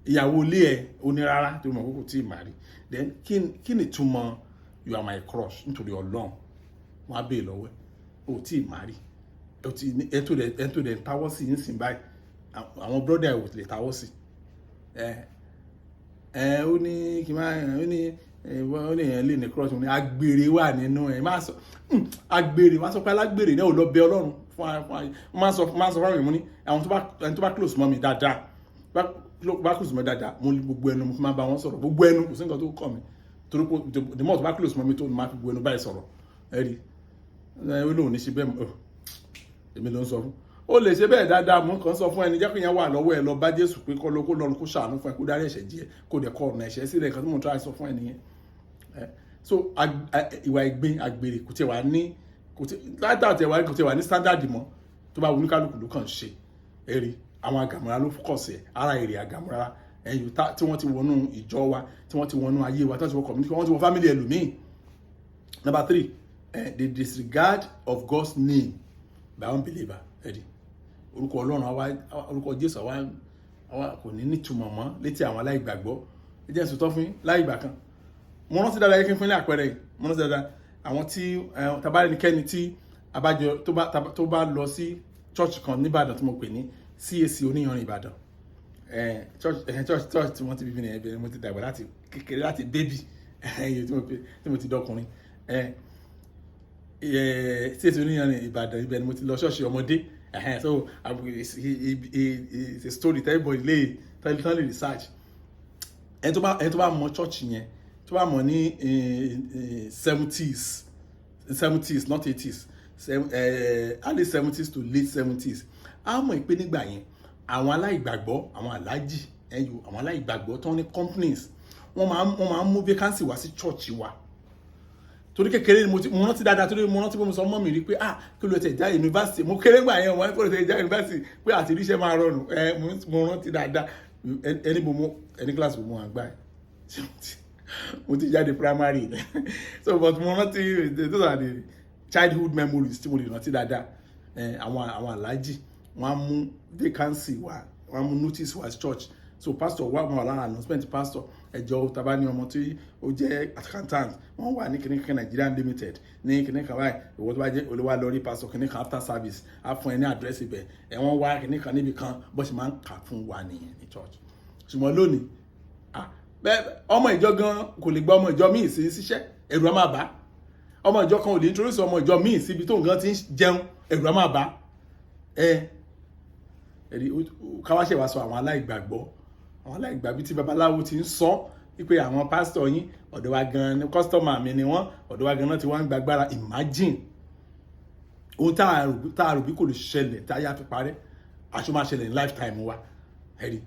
Ìyàwó ilé ẹ̀? Ó ní rárá, tó mọ̀ kókò tí ì má rí. Then kí ni túmọ̀ "You are my crush"? Nítorí Ọlọ́run, wọ́n á béè lọ́wọ́ ẹ̀. Ó tí ì má rí, ẹ tó dẹ̀ ń táwọ́ sí yín sìn báyìí, àwọn brother ẹ̀ ò lè táwọ́ sí ẹ. Ẹ ó ní kí n máa, ó ní èèyàn lè ní crush. Ní agbèrè wà nínú ẹ, má sọ agbèrè, má sọ pé alágbèrè náà ò lọ bẹ Ọlọ́run fún fún. Má sọ fún àwọn èèyàn ní àwọn tó bá, ẹni tó bá close mọ́ mi dáadáa, bá close mọ́ dáadáa, mo ní gbogbo ẹnu mo fi máa bá wọn sọ̀rọ̀. Gbogbo ẹnu, kò sí nǹkan tó kàn mí, torí pé the more tó bá close mọ́ mi tó, máa fi gbogbo ẹnu báyìí sọ̀rọ̀. Ẹ rí ẹ, ó lóun ní ṣe bẹ́ẹ̀ mọ́. Èmi ló ń sọ fún, ó lè ṣe bẹ́ẹ̀ dáadáa. Mú kàn sọ fún ẹni jẹ́ kí yẹn wà lọ́wọ́ ẹ, lọ bá Jésù pé kọ́ ló kó lọ́run, kó ṣàánú fún ẹ, kó dárí ẹ̀ṣẹ̀ jí ẹ, kó dẹ̀ kọ ọ̀nà ẹ̀ṣẹ̀ sílẹ̀. Kan tí mo try sọ fún ẹ nìyẹn. So ìwà ìgbín, àgbèrè kò tiẹ̀ wà ní, kò tiẹ̀ látà tiẹ̀ wà, kò tiẹ̀ wà ní standard mọ́. Tó bá wù ní kálukú ló kàn ṣe. Ẹ rí àwọn àgàmúra ló focus ẹ̀ ara èrè àgàmúra ẹ̀yìn tí wọ́n ti wọnú ìjọ wa, tí wọ́n ti wọnú ayé wa, tí wọ́n ti wọ community, wọ́n ti wọ family ẹlòmíì. Number three, the disregard of God's name by unbeliever. Ẹ̀rí orúkọ Ọlọ́run àwa, orúkọ Jésù àwa kò ní nítumọ̀ mọ́ létí àwọn aláìgbàgbọ́. Ẹ jẹ́ sòtọ́ fún yín. Láì ìgbà kan, mo rántí dáadáa, yẹ kí n fún yín ní àpẹẹrẹ yìí. Mo rántí dáadáa, àwọn tí tabarínikẹ́ni tí abájọ tó bá lọ sí church kan nìbàdàn tí mo pè ní CAC Oníyanrìn Ìbàdàn, church tí wọ́n ti bí mi nìyẹn. Ibẹ̀ mo ti dàgbà láti kékeré, láti baby tí mo ti dọkùnrin. CAC Oníyanrìn Ìbàdàn, ibẹ̀ ni mo ti lọ ṣọ́ọ̀ṣì ọmọdé. So it's a story tell everybody lè tell tell research. Ẹni tó bá mọ church yẹn, tó bá mọ ní 70s, 70s, not 80s, early 70s to late 70s, á mọ̀ pé nígbà yẹn, àwọn aláìgbàgbọ́, àwọn aláàjì ẹ̀yọ, àwọn aláìgbàgbọ́ tó ní companies, wọ́n máa ń mú vacancy wá sí church wa. Torí kékeré ni mo ti mo rántí dáadáa, torí mo rántí pé mo sọ mọ́ mi rí pé, "Ah, kí ló tẹ̀ já university?" Mo kéré gbà yẹn, wọ́n kó ló tẹ̀ já university pé àti ríṣẹ́ máa rọrùn. Ẹ mo rántí dáadáa, ẹni mo ẹni kíláàsì mo àgbà mo ti jáde primary. So, but mo rántí, those are the childhood memories tí mo lè rántí dáadáa. Àwọn aláàjì, wọ́n á mú vacancy wá, wọ́n á mú notice wá church. So pastor wà, wọn wà lára announcement pastor: ẹjọ taba ní ọmọ tí ó jẹ́ accountant, wọ́n wà ní kìnìkan Nigerian Limited ní kìnìkan báyìí, ìwọ tó bá jẹ́ olówó, lọ rí pastor kìnìkan after service, á fún ẹ ní address ibẹ̀. Ẹ wọ́n wá kìnìkan níbi kan, bó ṣe máa ń kà fún wa nìyẹn ní church. Ṣùgbọ́n lónìí, bẹ́ẹ̀ ọmọ ìjọ gan kò lè gba ọmọ ìjọ míì sí síṣẹ́, ẹ̀rù á máa bá. Ọmọ ìjọ kan ò lè introduce ọmọ ìjọ míì síbi tó nǹkan ti ń jẹun, ẹ̀rù á máa bá ẹ. Ẹ̀rí káwáṣe wá sọ àwọn aláìgbàgbọ́, àwọn aláìgbàgbọ́ tí babaláwo ti ń sọ wípé àwọn pásítọ̀ yín, ọ̀dọ̀ wa gan ni customer mi ni wọ́n, ọ̀dọ̀ wa gan náà ti wá ń gbàgbára. Imagine ohun tá a rò bí kò lè ṣẹlẹ̀ tá a yá fi parẹ́, àṣọ máa ṣẹlẹ̀ ní lifetime wa. Ẹ̀rí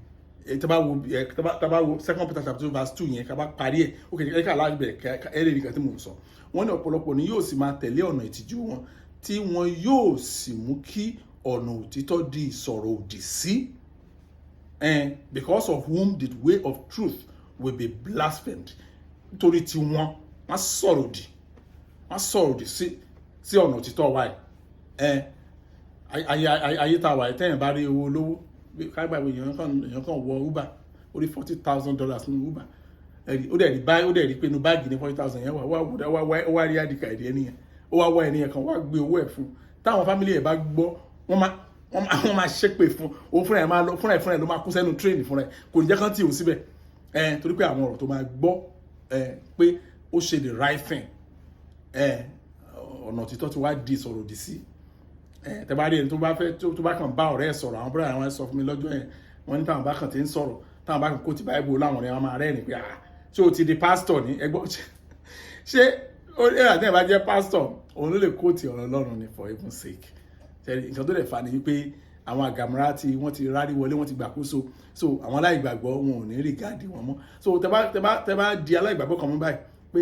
tá bá wo Second Peter chapter 2 verse 2 yẹn, ká bá parí ẹ̀, ó kẹ̀ ká láti bẹ̀rẹ̀ ẹ lè rí nǹkan tí mò ń sọ. Wọ́n ní ọ̀pọ̀lọpọ̀ ni yóò sì máa tẹ̀lé ọ̀nà ìtìjú wọn, tí wọn yóò sì mú kí ọ̀nà òtítọ́ di ìsọ̀rọ̀ òdì sí, and because of whom the way of truth will be blasphemed. Nítorí tí wọ́n sọ̀rọ̀ òdì, wọ́n sọ̀rọ̀ òdì sí ọ̀nà òtítọ́ wa. Ẹ̀ ayé tá a wà, tẹ́yìn bá rí owó olówó kágbà, èèyàn kan wọ Uber, ó rí $40,000 nínú Uber. Ẹ̀rí ó dẹ̀ rí báyìí, ó dẹ̀ rí pé inú báàgì ní 40,000 yẹn wà. Wá wá wá rí ID card ẹni yẹn, ó wá wá ẹni yẹn kan, wá gbé owó ẹ̀ fún. Táwọn family ẹ̀ bá gbọ́, wọ́n máa ṣépè fún òun fúnra ẹ̀, máa lọ fúnra ẹ̀ ló máa kú sẹ́nu train fúnra ẹ̀, kò ní jẹ́ kán tì ó síbẹ̀ ẹ̀, torí pé àwọn ọ̀rọ̀ tó máa gbọ́ ẹ̀ pé ó ṣe the right thing. Ẹ̀ ọ̀nà òtítọ́ ti wá di sọ̀rọ̀ òdì sí. Ẹ̀ tẹ́ bá rí ẹni tó bá fẹ́, tó bá kàn bá ọ̀rẹ́ ẹ̀ sọ̀rọ̀, àwọn bọ́dà àwọn ẹ̀ sọ fún mi lọ́jọ́ yẹn, wọ́n ní táwọn bá kàn ti ń sọ̀rọ̀, táwọn bá kàn kó ti báyìí láwọn ọ̀rẹ́ wọn máa rẹ́rìn pé, "Ah, ṣé o ti di pásítọ̀ ní ẹgbọ́n?" Ṣé ó ní àti ẹ̀ bá jẹ́ pásítọ̀, òun ló lè quote ọ̀rọ̀ Ọlọ́run ni? For heaven's sake. Nǹkan tó lè fa ni wípé àwọn àgàmúra tí wọ́n ti rárí wọlé, wọ́n ti gbàkóso. So àwọn aláìgbàgbọ́, wọn ò ní regard wọn mọ́. So tẹ bá di aláìgbàgbọ́ kan mú báyìí pé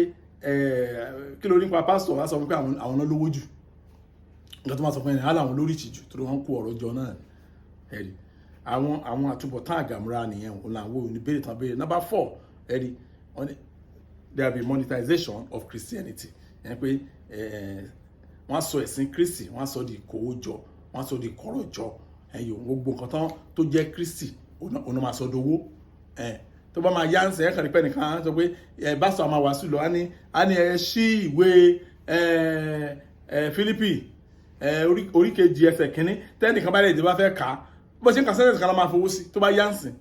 kí ló nípa pásítọ̀, wá sọ fún pé àwọn náà lówó jù. Nǹkan tó máa sọ fún ẹni hálà, àwọn lórí ìtìjú, torí wọ́n kó ọ̀rọ̀ jọ náà. Ẹ̀rí àwọn àtúbọ̀tán àgàmúra nìyẹn, òun làwọn ò ní béèrè tán béèrè. Number four, ẹ̀rí there will be monetization of Christianity. Ẹ̀ pé Wọ́n á sọ ẹ̀sìn Kristi, wọ́n á sọ di ìkówójọ, wọ́n á sọ di ìkọ́rọ̀jọ. Ẹ̀yìn gbogbo nǹkan tán tó jẹ́ Kristi, òun máa sọ dowó. Ẹ̀ tó bá máa yá ń sẹ́, ẹ̀ kàn ní pẹ́ nìkan á sọ pé ẹ̀ bá sọ àmà wàásù lọ, á ní ẹ ṣí ìwé ẹ̀ Fílípì ẹ̀ orí kejì, ẹsẹ̀ kínní. Tẹ́nìkan bá lè dé, bá fẹ́ kà á, bó ṣe ń kà sẹ́sẹ̀ kan ló máa fowó sí. Tó bá yá ń sìn,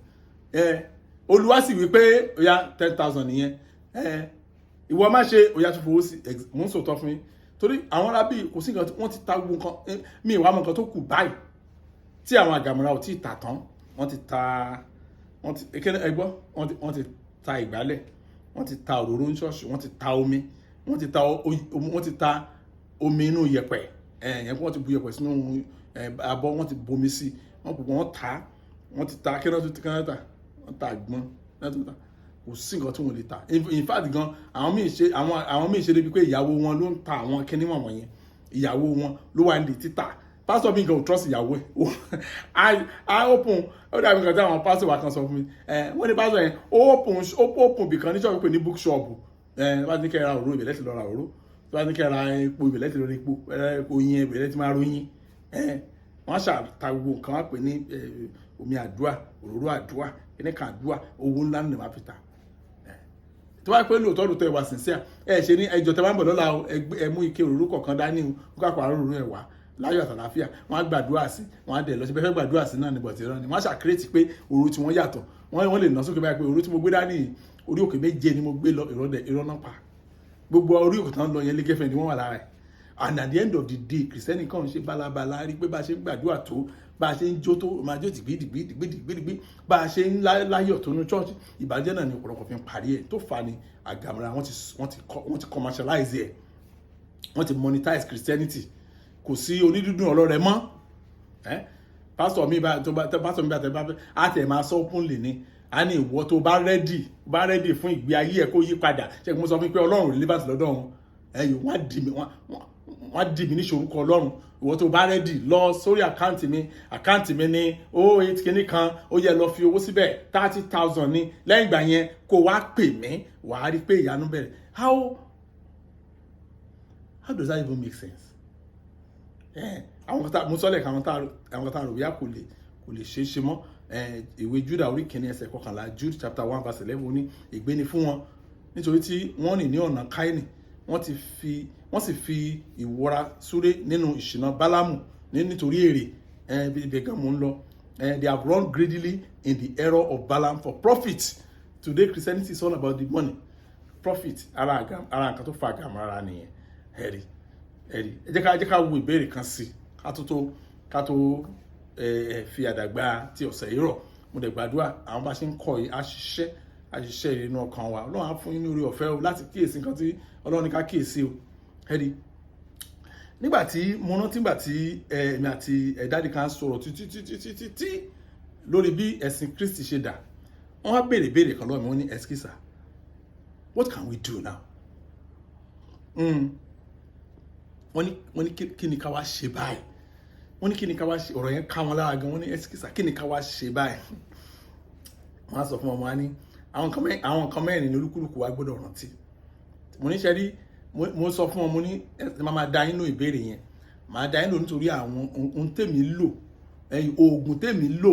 ẹ̀ Olúwa sì wí pé ó yá, 10,000 nìyẹn. Ẹ̀ ìwọ má ṣe, ó yá, tó fowó sí. Mò ń sòótọ́ fún yín, torí àwọn arábì kò sí nǹkan tí wọ́n ti ta gbogbo nǹkan. Mi ìwà mọ̀ nǹkan tó kù báyìí tí àwọn àgàmùra ò tí ì tà tán. Wọ́n ti ta, wọ́n ti kéde ẹgbọ́, wọ́n ti ta ìgbálẹ̀, wọ́n ti ta òróró ní ṣọ́ọ̀ṣì, wọ́n ti ta omi, wọ́n ti ta omi inú yẹ̀pẹ̀ ẹ̀ yẹn, wọ́n ti bu yẹ̀pẹ̀ sínú abọ́, wọ́n ti bomi sí, wọ́n kò wọ́n ta, wọ́n ti ta kí wọ́n ta, wọ́n ta àgbọn wọ́n ta. Kò sí nǹkan tí wọ́n lè ta. In fact gan, àwọn míì ṣe débi pé ìyàwó wọn ló ń ta àwọn kíní wọ̀nyẹn. Ìyàwó wọn ló wà ní títà. Pásítọ̀ mi gan ò trust ìyàwó ẹ̀. I open, ó dàbí nǹkan tí àwọn pásítọ̀ wa kan sọ fún mi. Ẹ wọ́n ní pásítọ̀ yẹn ó open bìkan ní ṣọ́ọ̀bù pé ní bookshop. Ẹ bá ní kẹ́ ra òróró, ibẹ̀ lẹ́tì lọ ra òróró. Tó bá ní kẹ́ ra epo, ibẹ̀ lẹ́tì lọ ra epo, oyin, ibẹ̀ lẹ́tì máa ròyìn. Ẹ wọ́n ṣàta gbogbo nǹkan, wá pè ní omi àdúrà, òróró àdúrà, kíní kan àdúrà. Owó ńlá ní wàá fi ta. Tó bá pẹ́ lóòótọ́ lóòótọ́, ẹ wà sincere, ẹ ṣe ní ẹjọ́ tẹ bá ń bọ̀ lọ́la o, ẹ mú ike òróró kọ̀ọ̀kan dání o, kó kàkọ́ àrùn òróró ẹ̀ wá láyọ̀ àtàlàáfíà. Wọ́n á gbàdúrà sí, wọ́n á dẹ̀ lọ sí bẹ́ẹ̀ fẹ́ gbàdúrà sí náà ní bọ̀tí rán ni. Wọ́n á ṣàkírètì pé òru tí wọ́n yàtọ̀. Wọ́n lè nà sókè báyìí pé òru tí mo gbé dání, orí òkè méje ni mo gbé lọ. Ìrọ̀lẹ́ irọ́ náà pa. Gbogbo orí òkè tán lọ yẹn, lẹ́gẹ́fẹ̀ ni wọ́n wà lára ẹ̀. And at the end of the day, Kìrìsìtẹ́nì kàn ń ṣe bálabàla rí pé bá a ṣe ń gbàdúrà tó, bá a ṣe ń jó tó, máa jó dìgbì dìgbì dìgbì dìgbì dìgbì, bá a ṣe ń láyọ̀ tó ní church, ìbàjẹ́ náà ni ọ̀pọ̀lọpọ̀ fi ń parí ẹ̀. Tó fà ní àgàmọ́ra, wọ́n ti commercialize ẹ̀, wọ́n ti monetize Christianity. Kò sí onídùúdùn ọlọ́rẹ̀ mọ́. Pásítọ̀ mi bá tó bá, pásítọ̀ mi bá tẹ bá fẹ́, á tẹ̀ máa sọ openly ni, a ní ìwọ tó bá ready fún ìgbé ayé ẹ̀ kó yí padà. Ṣé mo sọ fún mi pé Ọlọ́run relevant lọ́dọ̀ wọn? Ẹ̀yìn wọ́n á dì mí ní sorúkọ Ọlọ́run. Ìwọ tó bá ready, lọ sórí account mi. Account mi ní 08 kìíní kan, ó yẹ lọ fi owó síbẹ̀, 30,000 ní. Lẹ́yìn ìgbà yẹn, kó wá pè mí, wàá rí pé ìyanu bẹ̀rẹ̀. How does that even make sense? Àwọn kan tá mo sọ́lẹ̀ kan, àwọn kan tá rò bóyá kò lè ṣeé ṣe mọ́. Ìwé Juda orí kìíní, ẹsẹ̀ 11, Jude chapter 1 verse 11, ní ègbé ni fún wọn, nítorí tí wọ́n rìn ní ọ̀nà Káínì, wọ́n sì fi ìwọra súré nínú ìṣìnà Bálámù nítorí èrè. Ibẹ̀ gan mo ń lọ. They have run greedily in the error of Balaam for profit. Today, Christianity is all about the money, profit. Ara nǹkan tó fa àgàmọ́ ara nìyẹn. Ẹ̀rí ẹ̀rí, ẹ jẹ́ ká wo ìbéèrè kan sí ká tó fi àdàgbà tí ọ̀sẹ̀ yìí rọ̀. Mo dẹ̀ gbàdúrà, àwọn bá ṣe ń kọ́ yìí, á ṣiṣẹ́ inú ọkàn wa. Ọlọ́run á fún yín ní orí ọ̀fẹ́ o láti kíyèsí nǹkan tí Ọlọ́run ní ká kíyèsí o. Ẹ̀rí, nígbà tí mo rántí nígbà tí èmi àti daddy kan sọ̀rọ̀ títí títí títí tí lórí bí ẹ̀sìn Kristi ṣe dà, wọ́n wá béèrè béèrè kan lọ́wọ́ mi. Wọ́n ní, "Excuse, what can we do now?" Wọ́n ní kí ni ká wá ṣe báyìí? Wọ́n ní kí ni ká wá ṣe? Ọ̀rọ̀ yẹn ká wọn lára gan. Wọ́n ní, "Excuse, kí ni ká wá ṣe báyìí?" Wọ́n á sọ fún ọmọ wa ní àwọn nǹkan mẹ́rin ní olúkúlùkù wa gbọ́dọ̀ rántí. Mo ní ṣe rí, mo sọ fún wọn, mo ní ẹ máa da yín lò ìbéèrè yẹn, máa da yín lò nítorí àwọn ohun tèmi lò, ẹ̀yìn oògùn tèmi lò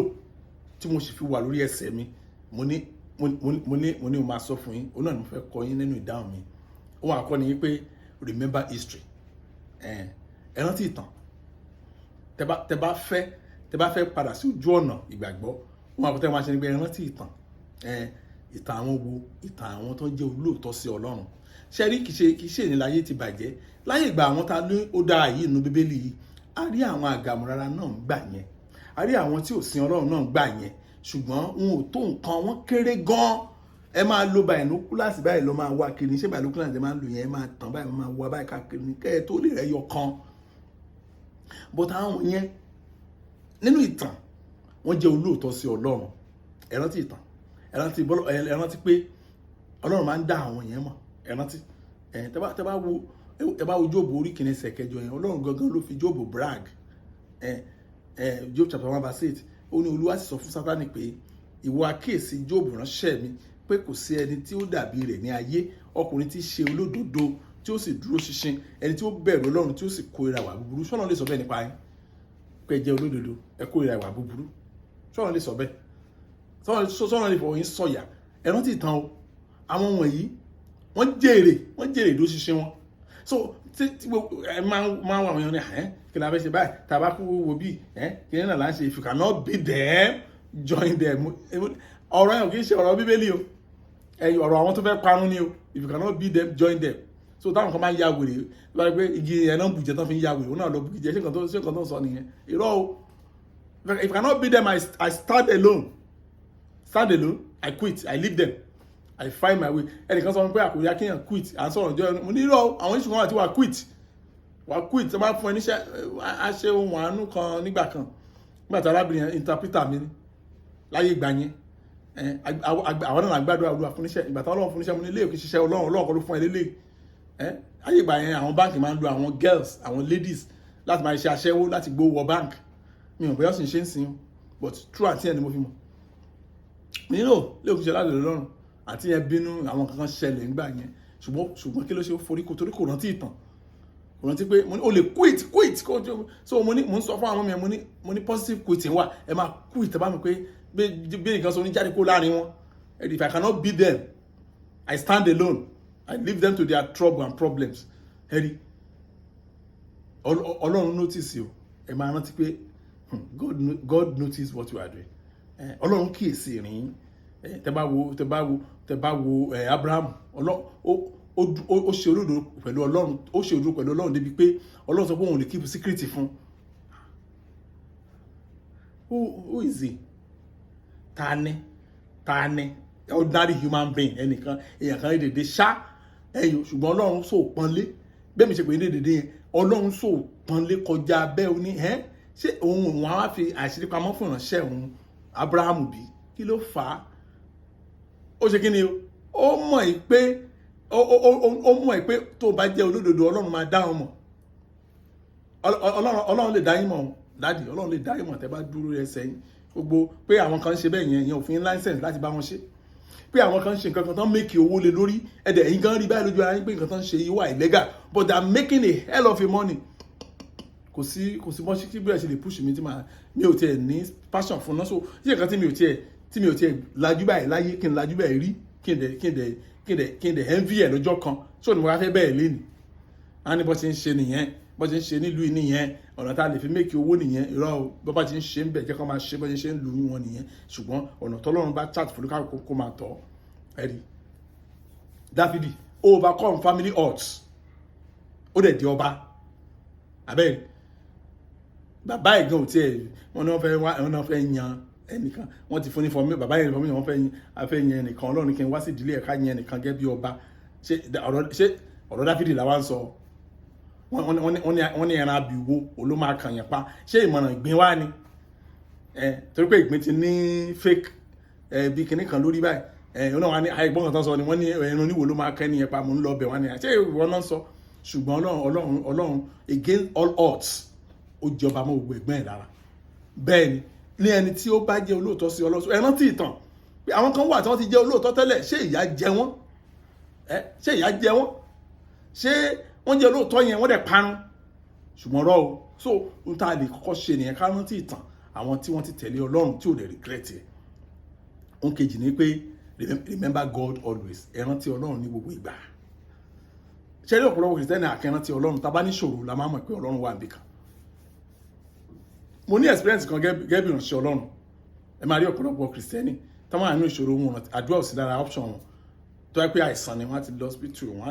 tí mo sì fi wà lórí ẹsẹ̀ mi. Mo ní mo máa sọ fún yín, òun náà ni mo fẹ́ kọ́ yín nínú ìdáhùn mi. Ohun àkọ́kọ́ ni pé remember history. Ẹ rántí ìtàn. Tẹ bá fẹ́ padà sí ojú ọ̀nà ìgbàgbọ́, wọn àkọ́tẹ́ máa ṣe ni pé ẹ rántí ìtàn. Ìtàn àwọn wo? Ìtàn àwọn tó jẹ́ olóòótọ́ sí Ọlọ́run. Ṣe rí, kìí ṣe ní láyé ti bàjẹ́. Láyé ìgbà àwọn ta ní ó dáa yìí nínú Bíbélì yìí, a rí àwọn àgàmùrara náà ń gbà yẹn, a rí àwọn tí ò sin Ọlọ́run náà ń gbà yẹn, ṣùgbọ́n wọn ò tó nǹkan, wọn kéré gan. Ẹ máa lo binoculars báyìí lọ máa wá kiri. Ṣé binoculars ẹ máa ń lò yẹn? Ẹ máa tàn báyìí, máa wá báyìí káàkiri kẹ́ ẹ tó lè rẹ́ yọ kan. But àwọn yẹn nínú ìtàn, wọ́n jẹ́ olóòótọ́ sí Ọlọ́run. Ẹ rántí ìtàn, ẹ rántí pé Ọlọ́run máa ń dá àwọn yẹn mọ̀. Ẹ rántí ẹ tẹ́ bá wo, ẹ bá wo Jóòbù orí kìíní, ẹsẹ̀ kẹjọ yẹn, Ọlọ́run gangan ló fi Jóòbù brag. Ẹ ẹ Job chapter 1 verse 8, ó ní Olúwa sì sọ fún Sátánì pé, "Ìwọ àkíyèsí Jóòbù ránṣẹ́ mi, pé kò sí ẹni tí ó dàbí rẹ̀ ní ayé, ọkùnrin tí í ṣe olódodo, tí ó sì dúró ṣinṣin, ẹni tí ó bẹ̀rù Ọlọ́run, tí ó sì kórìíra ìwà búburú. Ṣọ́nà lè sọ bẹ́ẹ̀ nípa yín pé ẹ jẹ́ olódodo, ẹ kórìíra ìwà búburú? Ṣọ́nà lè sọ bẹ́ẹ̀? Ṣọ́nà lè fọwọ́ yín sọ̀yà? Ẹ rántí ìtàn o. Àwọn wọ̀nyí, wọ́n jèrè ìdúró ṣinṣin wọn. So tí gbogbo ẹ máa ń wọ àwọn èèyàn ní ẹ, kí la fẹ́ ṣe báyìí? Tá a bá kú wo bí ẹ kí ní náà là ń ṣe. If you cannot beat them, join them. Ọ̀rọ̀ yẹn ò kì í ṣe ọ̀rọ̀ Bíbélì o. Ẹ̀yìn ọ̀rọ̀ àwọn tó fẹ́ parun ni o. If you cannot beat them, join them. So táwọn kan máa ń ya wèrè, tó bá rí pé igi yẹn náà ń bùjẹ tán fi ń ya wèrè, òun náà lọ bùjẹ. Ṣé nǹkan tó ń sọ nìyẹn? Irọ́ o. If you cannot beat them, I stand alone. Stand alone, I quit, I leave them, I find my way. Ẹnìkan sọ pé àkòrí akéèyàn quit, à ń sọ̀rọ̀ ọjọ́. Mo ní irọ́ o, àwọn ìṣùgbọ́n àti wà quit tó bá fún ẹ níṣẹ́. Á ṣe ohun àánú kan nígbà kan, nígbà tí arábìnrin yẹn, interpreter mi ní láyé ìgbà yẹn, àwọn náà gbàdúrà, Olúwa fún níṣẹ́. Ìgbà tí Ọlọ́run fún níṣẹ́, mo ní ilé òkè ṣiṣẹ́ Ọlọ́run, Ọlọ́run kọ́ ló fún ẹ lélẹ̀. Ayé ìgbà yẹn, àwọn báǹkì máa ń lo àwọn girls, àwọn ladies, láti máa ṣe aṣẹ́wó, láti gbówó wọ báǹkì. Mi ò bóyá sì ń ṣe ń sìn, but true, àǹtí yẹn ni mo fi mọ̀ nínú ilé òkè ṣe láti Ọlọ́run. Àǹtí yẹn bínú, àwọn kankan ṣẹlẹ̀ nígbà yẹn. Ṣùgbọ́n kí ló ṣe? Ó forí kò, torí kò rántí ìtàn, kò rántí pé mo ní o lè quit, quit kó. So mo ní, mo ń sọ fún àwọn mi, mo ní positive quitting wà. Ẹ máa quit. Ẹ bá mi pé bí nǹkan sọ ní jáde kó láàrin wọn. If I cannot beat them, I stand alone, I leave them to their trouble and problems. Ẹ̀rí Ọlọ́run notice o. Ẹ máa rántí pé God notice what you are doing. Ọlọ́run kíyèsí ìrìn. Tẹ bá wo Abraham, ó ṣe olódodo pẹ̀lú Ọlọ́run, ó ṣe olódodo pẹ̀lú Ọlọ́run débi pé Ọlọ́run sọ pé òun lè keep secret fún. Who is he? Ta ni ordinary human being, ẹnìkan, èèyàn kan dédé ṣá ẹyìn. Ṣùgbọ́n Ọlọ́run sọ pọ́nlé bẹ́ẹ̀ mi ṣe pé ní dédé yẹn, Ọlọ́run sọ pọ́nlé kọjá bẹ́ẹ̀. Ó ní ẹ́, ṣé òun á fi àṣírí pamọ́ fún ìránṣẹ́ òun Abraham bí? Kí ló fà á? Ó ṣe kí ni o? Ó mọ̀ ẹ́ pé tó bá jẹ́ olódodo, Ọlọ́run máa dá wọn mọ̀. Ọlọ́run lè dá yín mọ̀, daddy. Ọlọ́run lè dá yín mọ̀ tẹ́ bá dúró ẹsẹ̀ yín. Gbogbo pé àwọn kan ń ṣe bẹ́ẹ̀ yẹn, yẹn òfin license láti bá wọn ṣe. Pé àwọn kan ń ṣe nǹkan kan tán, make owó lé lórí ẹ̀dẹ̀, ẹ̀yin gan rí báyìí lójú ara yín pé nǹkan tán ń ṣe yìí wà illegal, but they are making a hell of a money. Kò sí bọ́n ṣe bí ẹ ṣe lè push mi tí màá mi ò tiẹ̀ ní passion fún náà. So ṣé nǹkan tí mi ò tiẹ̀ lajú báyìí láyé, kí n lajú báyìí rí, kí n dẹ̀ envy ẹ̀ lọ́jọ́ kan, so ni mo wá fẹ́ bẹ́ẹ̀ lénìí? Á ní bọ́ ṣe ń ṣe nìyẹn, bọ́ ṣe ń ṣe nílùú nìyẹn, ọ̀nà tá a lè fi make owó nìyẹn. Irọ́ o. Bọ́ bá ti ń ṣe ń bẹ̀, jẹ́ kó máa ṣe bọ́ ṣe ń lu wọn nìyẹn. Ṣùgbọ́n ọ̀nà tọ́lọ́run bá chat fún káàkó kó máa tọ́. Ẹ̀rí Dáfídì overcome family odds, ó dẹ̀ di ọba. Abẹ́rẹ́ bàbá ẹ̀ gan ò tiẹ̀, wọ́n ní wọ́n fẹ́ wá, wọ́n náà fẹ́ yan ẹnìkan, wọ́n ti fún ní fọmí bàbá yẹn fọmí, wọ́n fẹ́ yan, afẹ́ yan ẹnìkan. Ọlọ́run kí n wá sí ìdílé ẹ̀ka yan ẹnìkan gẹ́gẹ́ bí ọba. Ṣé ọ̀rọ̀ Dáfídì làwa ń sọ? Wọ́n ní ẹran abìwo ló máa kàn yẹn pa. Ṣé ìmọ̀ràn ìgbín wá ni? Ẹ torí pé ìgbín ti ní fake ẹ bí kinní kan lórí báyìí. Ẹ ọ̀nà wa ní àìgbọ́n kan tó sọ ni wọ́n ní ẹran oníwo ló máa kẹ́ ni yẹn pa. Mò ń lọ bẹ̀ wọ́n ní ṣé ìwọ náà sọ? Ṣùgbọ́n Ọlọ́run, against all odds, ó jọba mọ́ gbogbo ẹ̀gbọ́n ẹ̀ lára. Bẹ́ẹ̀ ni ní ẹni tí ó bá jẹ́ olóòótọ́ sí Ọlọ́run. Ẹ rántí ìtàn pé àwọn kan wà tí wọ́n ti jẹ́ olóòótọ́ tẹ́lẹ̀. Ṣé ìyà jẹ wọ́n? Ẹ ṣé ìyà jẹ wọ́n? Ṣé wọ́n jẹ́ olóòótọ́ yẹn, wọ́n dẹ̀ parun? Ṣùgbọ́n rọ́ o. So n ta lè kọ́kọ́ ṣe nìyẹn, ká rántí ìtàn àwọn tí wọ́n ti tẹ̀lé Ọlọ́run tí ò dẹ̀ regret ẹ̀. Ohun kejì ni pé remember God always. Ẹ rántí Ọlọ́run ní gbogbo ìgbà. Ṣé rí ọ̀pọ̀lọpọ̀ Kìrìsìtẹ́nì àkẹ́rántí Ọlọ́run. Tá a bá ní ṣòro la máa mọ̀ pé Ọlọ́run wà níbì kan. Mo ní experience kan gẹ́gẹ́ bí ìránṣẹ́ Ọlọ́run. Ẹ máa rí ọ̀pọ̀lọpọ̀ Kìrìsìtẹ́nì tó máa ní ìṣòro wọn, àdúrà ò sí lára option wọn. Tó yẹ pé àìsàn ni, wọ́n á ti lọ hospital, wọ́n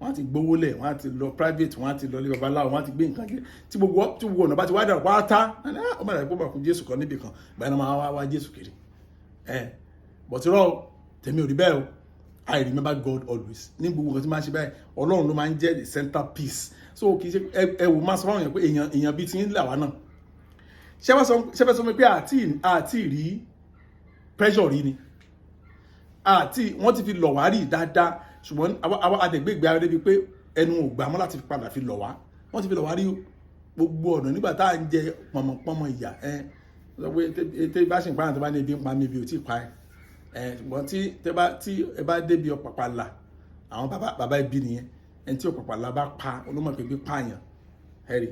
á ti gbówó lẹ̀, wọ́n á ti lọ private, wọ́n á ti lọ ilé babaláwo, wọ́n á ti gbé nǹkan jẹ. Tí gbogbo ọ̀nà bá ti wá dàrú pátá, ó máa dàbí pé ó máa kú Jésù kan níbì kan, ìgbà yẹn máa wá wá Jésù kiri. Ẹ bọ̀tí rọ tèmi ò rí bẹ́ẹ̀ o. I remember God always. Ní gbogbo nǹkan tí máa ń ṣe báyìí, Ọlọ́run ló máa ń jẹ́ the center piece. So kì í ṣe ẹ wò, máa sọ fáwọn èèyàn pé èèyàn bíi ti ń là wá náà. Ṣé fẹ́ sọ mi pé àti rí pressure rí ni àti wọ́n ti fi lọ̀ wá rí dáadáa, ṣùgbọ́n àwa àtẹ̀gbẹ́gbẹ́ ara débi pé ẹnu ò gbà mọ́ láti fi padà fi lọ̀ wá. Wọ́n ti fi lọ̀ wá rí gbogbo ọ̀nà nígbà tá à ń jẹ pọ̀mọ̀pọ̀mọ̀ ìyà. Ẹ sọ pé tẹ́ bá ṣì ń pààyàn, tó bá ní ebi ń pa mí, ebi ò tí ì pa ẹ. Ẹ ṣùgbọ́n tí ẹ bá débi ọ̀pàpà là, àwọn bàbá bàbá ibi nìyẹn. Ẹni tí ọ̀pàpà la bá pa olómọ̀ pé bí pààyàn. Ẹ̀rí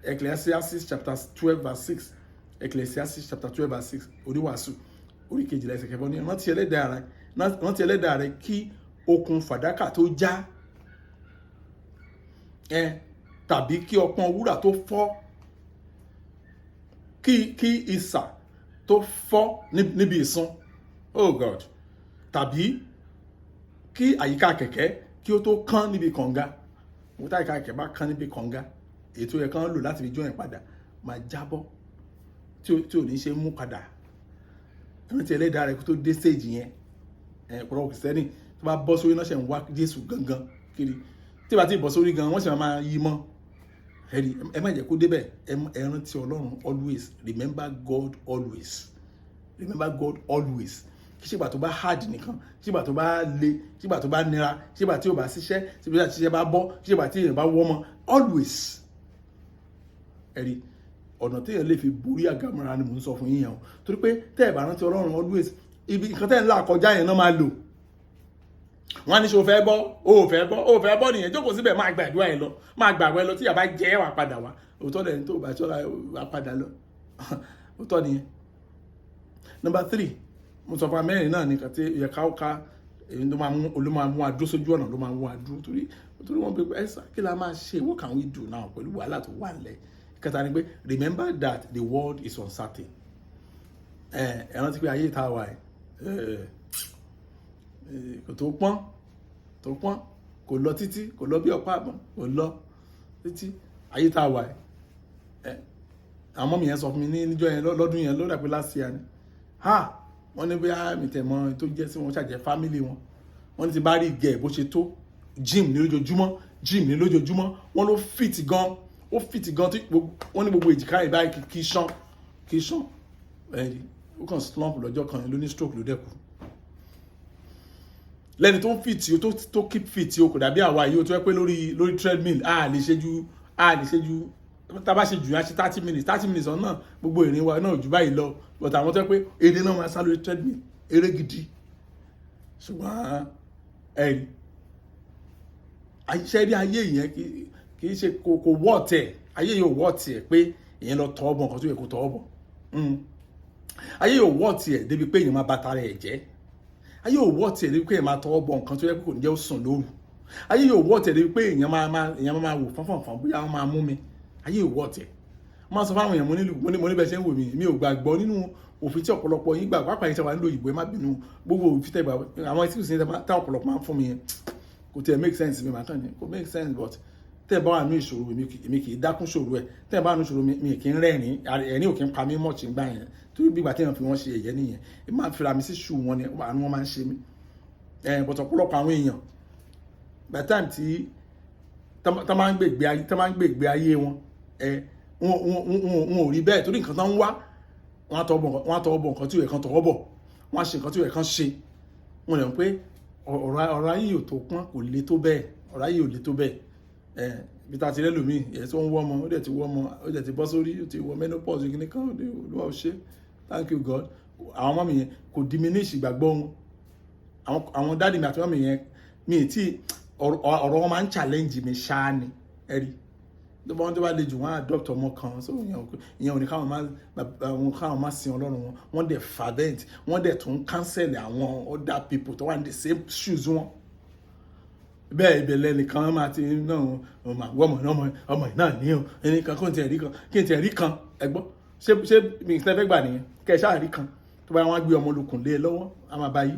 Ecclesiastes chapter 12 verse 6, Ecclesiastes chapter 12 verse 6, Oníwàásù orí 12 ẹsẹ̀ 6 ní, "Rántí ẹlẹ́dàá rẹ, rántí ẹlẹ́dàá rẹ kí okùn fàdákà tó já ẹ, tàbí kí ọpọ́n wúrà tó fọ́, kí isà tó fọ́ níbi ìsun." Oh God! "Tàbí kí àyíká kẹ̀kẹ́ kí ó tó kán níbi kànga." Mo tá àyíká kẹ̀kẹ́ bá kán níbi kànga, èyí tó yẹ kán lò láti fi jó yẹn padà máa jábọ́, tí ò ní ṣe mú padà. Rántí ẹlẹ́dàá rẹ kó tó dé stage yẹn. Ẹ̀ ọ̀pọ̀lọpọ̀ Kìrìsìtẹ́nì tó bá bọ́ sórí náà ṣe ń wá Jésù gangan kiri. Tí bá ti bọ́ sórí gan, wọ́n sì máa yí mọ́. Ẹ̀rí, ẹ má jẹ́ kó débẹ̀. Ẹ rántí Ọlọ́run always. Remember God always, remember God always. Kì í ṣègbà tó bá hard nìkan, kì í ṣègbà tó bá le, kì í ṣègbà tó bá nira, kì í ṣègbà tí ò bá ṣiṣẹ́, kì í ṣègbà tí iṣẹ́ bá bọ́, kì í ṣègbà tí èèyàn bá wọ́ mọ́, always. Ẹ̀rí, ọ̀nà téèyàn lè fi borí àgàmọ́ra ni mò ń sọ fún yín yẹn o, torí pé tẹ́ ẹ̀ bá rántí Ọlọ́run always, ibi nǹkan tẹ́ ẹ̀ ń là kọjá yẹn náà máa lò. Wọ́n á ní, ṣe o fẹ́ bọ́? O ò fẹ́ bọ́, o ò fẹ́ bọ́ nìyẹn. Jókòó síbẹ̀, máa gbàdúrà yẹn lọ, máa gbàgbọ́ ẹ lọ. Tí yàrá jẹ́ wà padà wá. Òótọ́ lẹ́yìn tó bá ṣọ́ra wà padà lọ, òótọ́ nìyẹn. Number three, mo sọ fún wa, mẹ́rin náà nìkan tí yẹ ká ká èyí ló máa mú ló máa mú adúró sójú ọ̀nà, ló máa mú adúró, torí wọ́n bí ẹ sá, kí la máa ṣe? What can we do now pẹ̀lú wàhálà tó wà nílẹ̀? Kẹta ni pé, remember that the world is uncertain. Ẹ rántí pé ayé ìta wà ẹ kò tó pọ́n tó pọ́n, kò lọ títí, kò lọ bí ọ̀pá àbọ̀n, kò lọ títí. Ayé tá a wà ẹ, àwọn ọmọ mi yẹn sọ fún mi ní níjọ́ yẹn, lọ́dún yẹn, ló dà pé last year ni. Ha, wọ́n ní bóyá mi tẹ̀ mọ́ tó jẹ́ sí wọn, ṣàjẹ́ family wọn. Wọ́n ní ti bá rí gẹ̀ bó ṣe tó, gym ní lójoojúmọ́, gym ní lójoojúmọ́. Wọ́n ló fit gan, ó fit gan, tí wọ́n ní gbogbo èjìká yìí báyìí kì í ṣán, kì í ṣán. Ẹ̀rí, ó kàn slump lọ́jọ́ kan, ló ní stroke, ló dẹ́kun. Lẹ́ni tó ń fit o, tó keep fit o, kò dàbí àwa yìí o, tó yẹ pé lórí treadmill, a lè ṣe ju, tá a bá ṣe jù yá ṣe 30 minutes, 30 minutes ọ̀nà gbogbo ìrìn wa náà jù báyìí lọ. But àwọn tó yẹ pé eré náà máa sá lórí treadmill, eré gidi. Ṣùgbọ́n ẹ̀rí, iṣẹ́ rí ayé yẹn kì í ṣe kò wọ́ tẹ̀. Ayé yóò wọ́ tiẹ̀ pé èèyàn lọ tọ́ bọ̀ nǹkan tó yẹ kó tọ́ bọ̀. Ayé yóò wọ́ tiẹ̀ débi pé èèyàn máa bá tara ẹ̀ jẹ́. Ayé yóò wọ́ tiẹ̀ débi pé èèyàn máa tọwọ́ bọ̀ nǹkan tó yẹ kó ní jẹ́ ó sùn lóru. Ayé yóò wọ́ tiẹ̀ débi pé èèyàn máa wò fọ́nfọ̀nfọ̀n bóyá wọ́n máa mú mi. Ayé yóò wọ́ tiẹ̀. Wọ́n máa sọ fáwọn èèyàn, mo nílùú, mo ní bẹ́ẹ̀ ṣe ń wò mí, mi ò gbàgbọ́ nínú òfin tí ọ̀pọ̀lọpọ̀ yín gbà, pàápàá yín ṣe wà nílò òyìnbó. Ẹ má bínú, gbogbo òfin tẹ́ gbà, àwọn excuse yín táwọn ọ̀pọ̀lọpọ̀ máa ń fún mi yẹn, kò tiẹ̀ make sense. Mi máa kàn ní kò make sense, but tẹ́ ẹ bá wà ní ìṣòro, èmi kì í dákún ṣòro ẹ̀. Tẹ́ ẹ bá wà ní ìṣòro, mi kì í rẹ́rìn, ẹ̀rín ò kì í pa mí mọ̀ọ́chì gbà yẹn, torí bí ìgbà téèyàn fi wọ́n ṣe ẹ̀yẹ nìyẹn. Èmi máa ń fira mi sí ṣù wọn ni, àánú wọn máa ń ṣe mí ẹ̀. But ọ̀pọ̀lọpọ̀ àwọn èèyàn, by the time tí tá máa ń gbègbè ayé, tá máa ń gbègbè ayé wọn, ẹ wọn ò rí bẹ́ẹ̀, torí nǹkan tó ń wá, wọ́n á tọwọ́ bọ̀ nǹkan tí ò yẹ kan tọwọ́ bọ̀, wọ́n á ṣe nǹkan tí ò yẹ kan ṣe. Wọ́n lè mọ̀ pé ọ̀rọ̀ ayé ò tó pọ́n, kò le tó bẹ́ẹ̀, ọ̀rọ̀ ayé ò le tó bẹ́ẹ̀. Ẹ bí ta ti rẹ́ lòmíì ẹ̀ tó ń wọ́ ọmọ, ó dẹ̀ ti wọ́ ọmọ, ó dẹ̀ ti bọ́ sórí, ó ti wọ menopause kìíní kan. Olúwa ò ṣe, thank you God. Àwọn ọmọ mi yẹn kò diminish ìgbàgbọ́ wọn. Àwọn daddy mi àti mummy yẹn, mi ì tí ọ̀rọ̀ wọn máa ń challenge mi ṣáá ni. Ẹ rí tó bá wọn, tó bá le jù, wọn adopt ọmọ kan. So ìyẹn ò ní káwọn máa sin Ọlọ́run wọn. Wọ́n dẹ̀ fervent, wọ́n dẹ̀ tún cancel àwọn other people tó wà ní the same shoes wọn bẹ́ẹ̀. Ìbẹ̀lẹ̀ nìkan máa ti náà ọmọ àwọn ọmọ ọmọ náà ní o, ẹni kan kó n tiẹ̀ rí kan, kí n tiẹ̀ rí kan. Ẹ gbọ́, ṣé mi ìfẹ́ fẹ́ gbà nìyẹn? Kẹ́ ẹ ṣáà rí kan tó bá wọn gbé ọmọ olùkùn lé e lọ́wọ́, á máa bá yí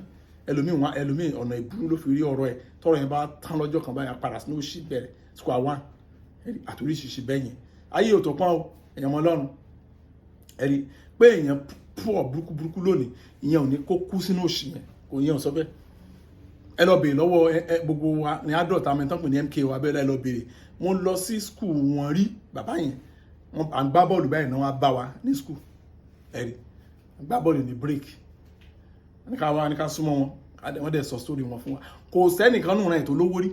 ẹlòmíì wọn, ẹlòmíì ọ̀nà ìbúrú ló fi rí ọ̀rọ̀ ẹ̀. Tọ́rọ̀ yẹn bá tán lọ́jọ́ kan báyìí, padà sínú òṣì, bẹ̀rẹ̀ square one àtòríṣiṣi bẹ́ẹ̀ yẹn. Ayé ò tó pọ́n o, èèyàn ọmọ Ọlọ́run. Ẹ̀rí pé èèyàn pọ̀ burúkú burúkú lónìí, ìyẹn ò ní kó kú sínú òṣì yẹn, kò yẹn ò sọ bẹ́ẹ̀. Ẹ lọ bèèrè lọ́wọ́ ẹ gbogbo wa ní adult àmì tán pè ní MKO Abẹ́lé. Ẹ lọ bèèrè. Mo lọ sí school wọn rí, bàbá yẹn, wọn à ń gbá bọ́ọ̀lù báyìí náà, wọ́n á bá wa ní school. Ẹ̀rí, gbá bọ́ọ̀lù ní break, ní ká wá ní ká súnmọ́ wọn, wọ́n dẹ̀ sọ story wọn fún wa. Kò sẹ́nìkan nù rẹ̀ tó lówó rí.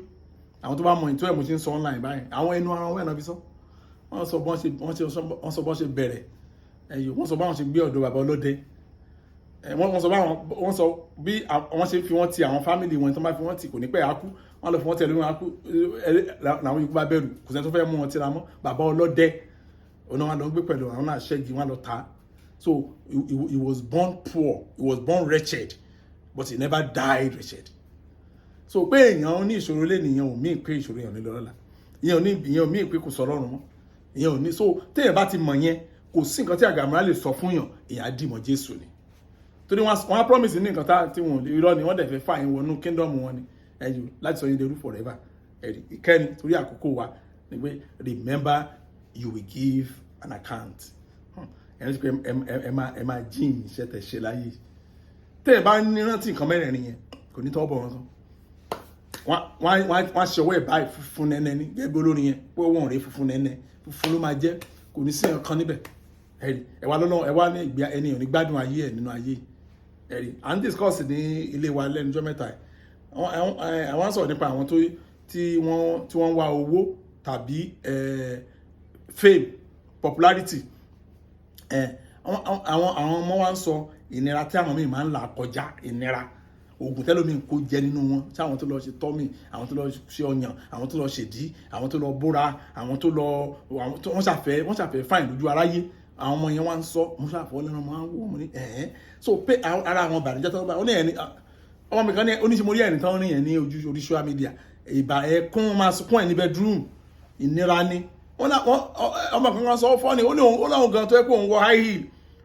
Àwọn tó bá mọ ìtọ́ ẹ̀, mo ti ń sọ online báyìí, àwọn ẹnu ara wọn ẹ̀ náà fi sọ. Wọ́n sọ bọ́n ṣe bẹ̀rẹ̀ ẹ̀yọ́, wọ́n sọ báwọn ṣe gbé ọ̀dọ̀ bàbá ọlọ́dẹ. Wọ́n sọ báwọn, wọ́n sọ bí wọ́n ṣe fi wọ́n ti àwọn family wọn, tó bá fi wọ́n ti, kò ní pẹ́ á kú. Wọ́n lọ fi wọ́n ti ẹlòmíràn, á kú. Làwọn yòókù bá bẹ̀rù, kò sẹ́ni tó fẹ́ mú wọn tira mọ́. Bàbá ọlọ́dẹ ọ̀nà wọn lọ ń gbé pẹ̀lú àwọn náà, ṣẹ́gi wọn lọ ta. So he was born poor, he was born wretched, but he never died wretched. So pé èèyàn ní ìṣòro lé nìyẹn ò mí pé ìṣòro èèyàn ní lọ́la, ìyẹn ò ní, ìyẹn ò mí pé kò sọ Ọlọ́run mọ́, ìyẹn ò ní. So téèyàn bá ti mọ̀ yẹn, kò sí nǹkan tí àgàmúrà lè sọ fún yàn, èèyàn á dìmọ̀ Jésù ni. Torí wọ́n á promise ní nǹkan tí wọ́n irọ́ ni, wọ́n dẹ̀ fẹ́ fà yín wọnú kingdom wọn ni ẹ̀yù láti sọ yín dẹrú forever. Ẹ̀rí ìkẹrin, torí àkókò wa, ni pé remember you will give an account. Ẹ̀rí pé ẹ máa jíìn iṣẹ́ tẹ̀ ṣe láyé. Téèyàn bá ní rántí nǹkan mẹ́rẹ̀ẹ̀rin yẹn, kò ní tọ́ bọ̀ wọn tán. Wọ́n á ṣe ọwọ́ ẹ̀ báyìí, funfun nẹ́nẹ́ ní gẹ́gẹ́ bí olórin yẹn pé wọ́n rèé, funfun nẹ́nẹ́, funfun ló máa jẹ́, kò ní sí nǹkan níbẹ̀. Ẹ̀rí ẹ wá lọ́nà ẹ wá ní ìgbé ẹni ò ní gbádùn ayé ẹ̀ nínú ayé. Ẹ̀rí à ń discuss ní ilé wa lẹ́nu ọjọ́ mẹ́ta. Àwọn sọ̀rọ̀ nípa àwọn tó tí wọ́n ń wá owó tàbí fame, popularity. Àwọn ọmọ wa ń sọ ìnira tí àwọn míì máa ń là kọjá, ìnira oògùn tẹ́lómi kó jẹ nínú wọn, tí àwọn tó lọ ṣe tummy, àwọn tó lọ ṣe ọyàn, àwọn tó lọ ṣèdí, àwọn tó lọ bóra, àwọn tó lọ, àwọn tó wọ́n ṣàfẹ́ fine lójú aráyé. Àwọn ọmọ yẹn wá ń sọ, mo ṣàfọ́ lẹ́nu, máa ń wò mo ní ẹ̀hẹ́n. So pé ara àwọn ìbànújẹ́ tó bá ó ní ẹni ọmọ mi kan ní oníṣẹ́, mo rí ẹni tán rí yẹn ní ojú orí social media, ìbà ẹkún máa sunkún ẹ̀ ní bedroom, ìnira ni. Wọ́n ọmọ kan sọ fọ́ ni, ó ní òun ó lóun gan tó yẹ kó òun wọ high heel,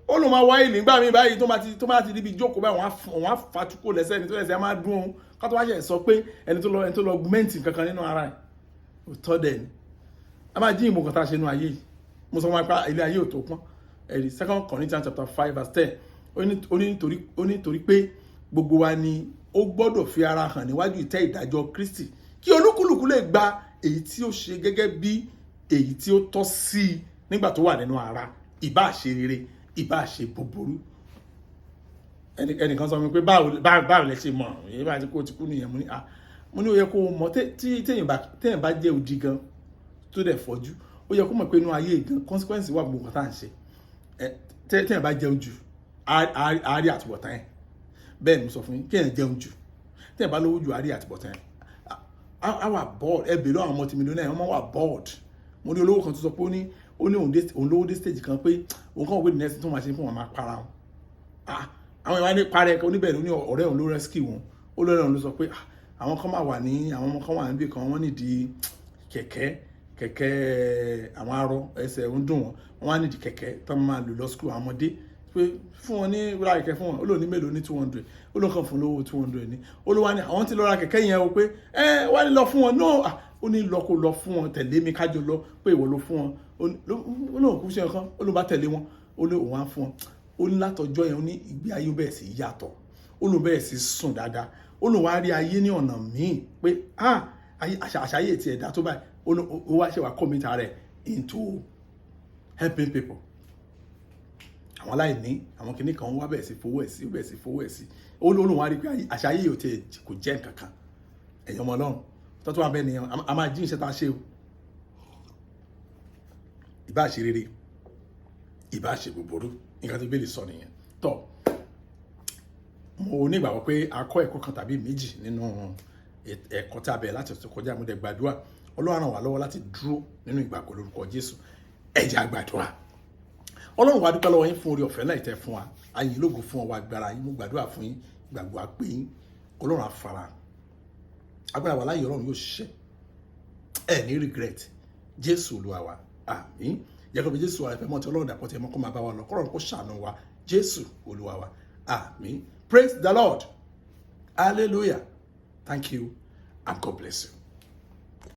ó lóun máa wọ high heel nígbà míì báyìí, tó máa ti níbi jókòó báyìí, wọ́n á fatukó lẹ́sẹ̀ ní tó lẹ́sẹ̀ á máa dún òun ká tó wá ṣe sọ pé ẹni tó lọ augment kankan nínú ara ẹ̀. Òótọ́ dẹ̀ ni, a máa jí ìmọ̀ kan tá a ṣe nínú ayé yìí. Mo sọ wọn pa ilé ayé ò tó pọ́n. Ẹ̀rí 2 Corinthians chapter 5 verse 10, ó ní torí pé gbogbo wa ni ó gbọ́dọ̀ fi ara hàn níwájú ìtẹ́ ìdájọ́ Kristi, kí olúkúlùkù lè gba èyí tí ó ṣe gẹ́gẹ́ bí èyí tí ó tọ́ sí i nígbà tó wà nínú ara, ìbá ṣe rere, ìbá ṣe búburú. Ẹnìkan sọ mi pé báwo lẹ ṣe mọ̀ èyí bá ti kó ti kú nìyẹn? Mo ní, ah, mo ní ó yẹ kó o mọ̀ tí téèyàn bá jẹ́ odi gan tó dẹ̀ fọ́jú, ó yẹ kó mọ̀ pé inú ayé gan consequence wà gbogbo nǹkan tá à ń ṣe. Téèyàn bá jẹun jù, á rí àtúbọ̀tán ẹ̀. Bẹ́ẹ̀ ni mo sọ fún yín, kéèyàn jẹun jù, téèyàn bá lówó jù, á rí àtúbọ̀tán ẹ̀. Á wà bored. Ẹ bèrè àwọn multimillionaire, wọ́n máa wà bored. Mo ní olówó kan tó sọ pé ó ní òun lówó dé stage kan pé òun kàn wé the next thing tó máa ṣe fún wọn, máa para wọn. Àwọn ìwà ní parẹ́ oníbẹ̀rẹ̀, ní ọ̀rẹ́ òun ló rescue wọn. Ó lọ́rẹ́ òun ló sọ pé àwọn kan máa wà ní, àwọn ọmọ kan wà níbì kan, wọ́n nídìí kẹ̀kẹ́, kẹ̀kẹ́ àwọn arọ, ẹsẹ̀ ń dùn wọ́n, wọ́n wá nídìí kẹ̀kẹ́ tó máa lò lọ school àwọn ọmọdé, pé fún wọn ní ra kẹ̀kẹ́ fún wọn. Ó lò ní mélòó ní 200, ó ló kàn fún lówó 200 ní. Ó ló wá ní àwọn tí lọ ra kẹ̀kẹ́ yẹn o, pé ẹ wá ní lọ fún wọn. No, ó ní lọ, kó lọ fún wọn, tẹ̀lé mi kájọ lọ, pé ìwọ ló fún wọn. Ó lóun kú sí ọkàn, ó ló bá tẹ̀lé wọn, ó lé òun á fún wọn. Ó ní látọjọ́ yẹn, ó ní ìgbé ayé bẹ̀rẹ̀ sí yàtọ̀, ó lóun bẹ̀rẹ̀ sí sùn dáadáa, ó lóun wá rí ayé ní ọ̀nà míì pé ah, àṣàyè ti ẹ̀dá tó báyìí. Ó wá ṣe wá commit rẹ̀ into helping people, àwọn aláìní, àwọn kìnnì kan, wá bẹ̀rẹ̀ sí fowó ẹ̀ sí, bẹ̀rẹ̀ sí fowó ẹ̀ sí. Ó lóun wá rí pé àṣàyè yóò tiẹ̀ kò jẹ́ nǹkan kan. Ẹ̀yin ọmọ Ọlọ́run tọ́tún wà bẹ́ẹ̀ nìyẹn, a máa jí iṣẹ́ tá a ṣe o, ìbá ṣe rere, ìbá ṣe búburú. Nǹkan tí Bíbélì sọ nìyẹn. Tọ́ mo nígbàgbọ́ pé a kọ́ ẹ̀kọ́ kan tàbí méjì nínú ẹ̀kọ́ tí a bẹ̀rẹ̀ láti ọ̀sẹ̀ kọjá. Mo dẹ̀ gbàdúrà, Ọlọ́run ràn wá lọ́wọ́ láti dúró nínú ìgbàgbọ́ lórúkọ Jésù. Ẹ jẹ́ á gbàdúrà. Ọlọ́run wa, dúpẹ́ lọ́wọ́ yín fún oore ọ̀fẹ́ láì tẹ́ fún wa. Ayìn lógo fún ọwọ́ agbára yín. Mo gbàdúrà fún yín, ìgbàgbọ́ á pé yín, Ọlọ́run á fara agbára wa láyé, Ọlọ́run yóò ṣiṣẹ́, ẹ ní regret. Jésù Olúwa wa, àmín. Jẹ́ kó bí Jésù wa, ìfẹ́ mọ́ ti Ọlọ́run, dàpọ̀ tí ẹ mọ́, kó máa bá wa lọ, kọ́rọ̀ kó ṣàánú wa. Jésù Olúwa wa, àmín. Praise the Lord, hallelujah. Thank you and God bless you.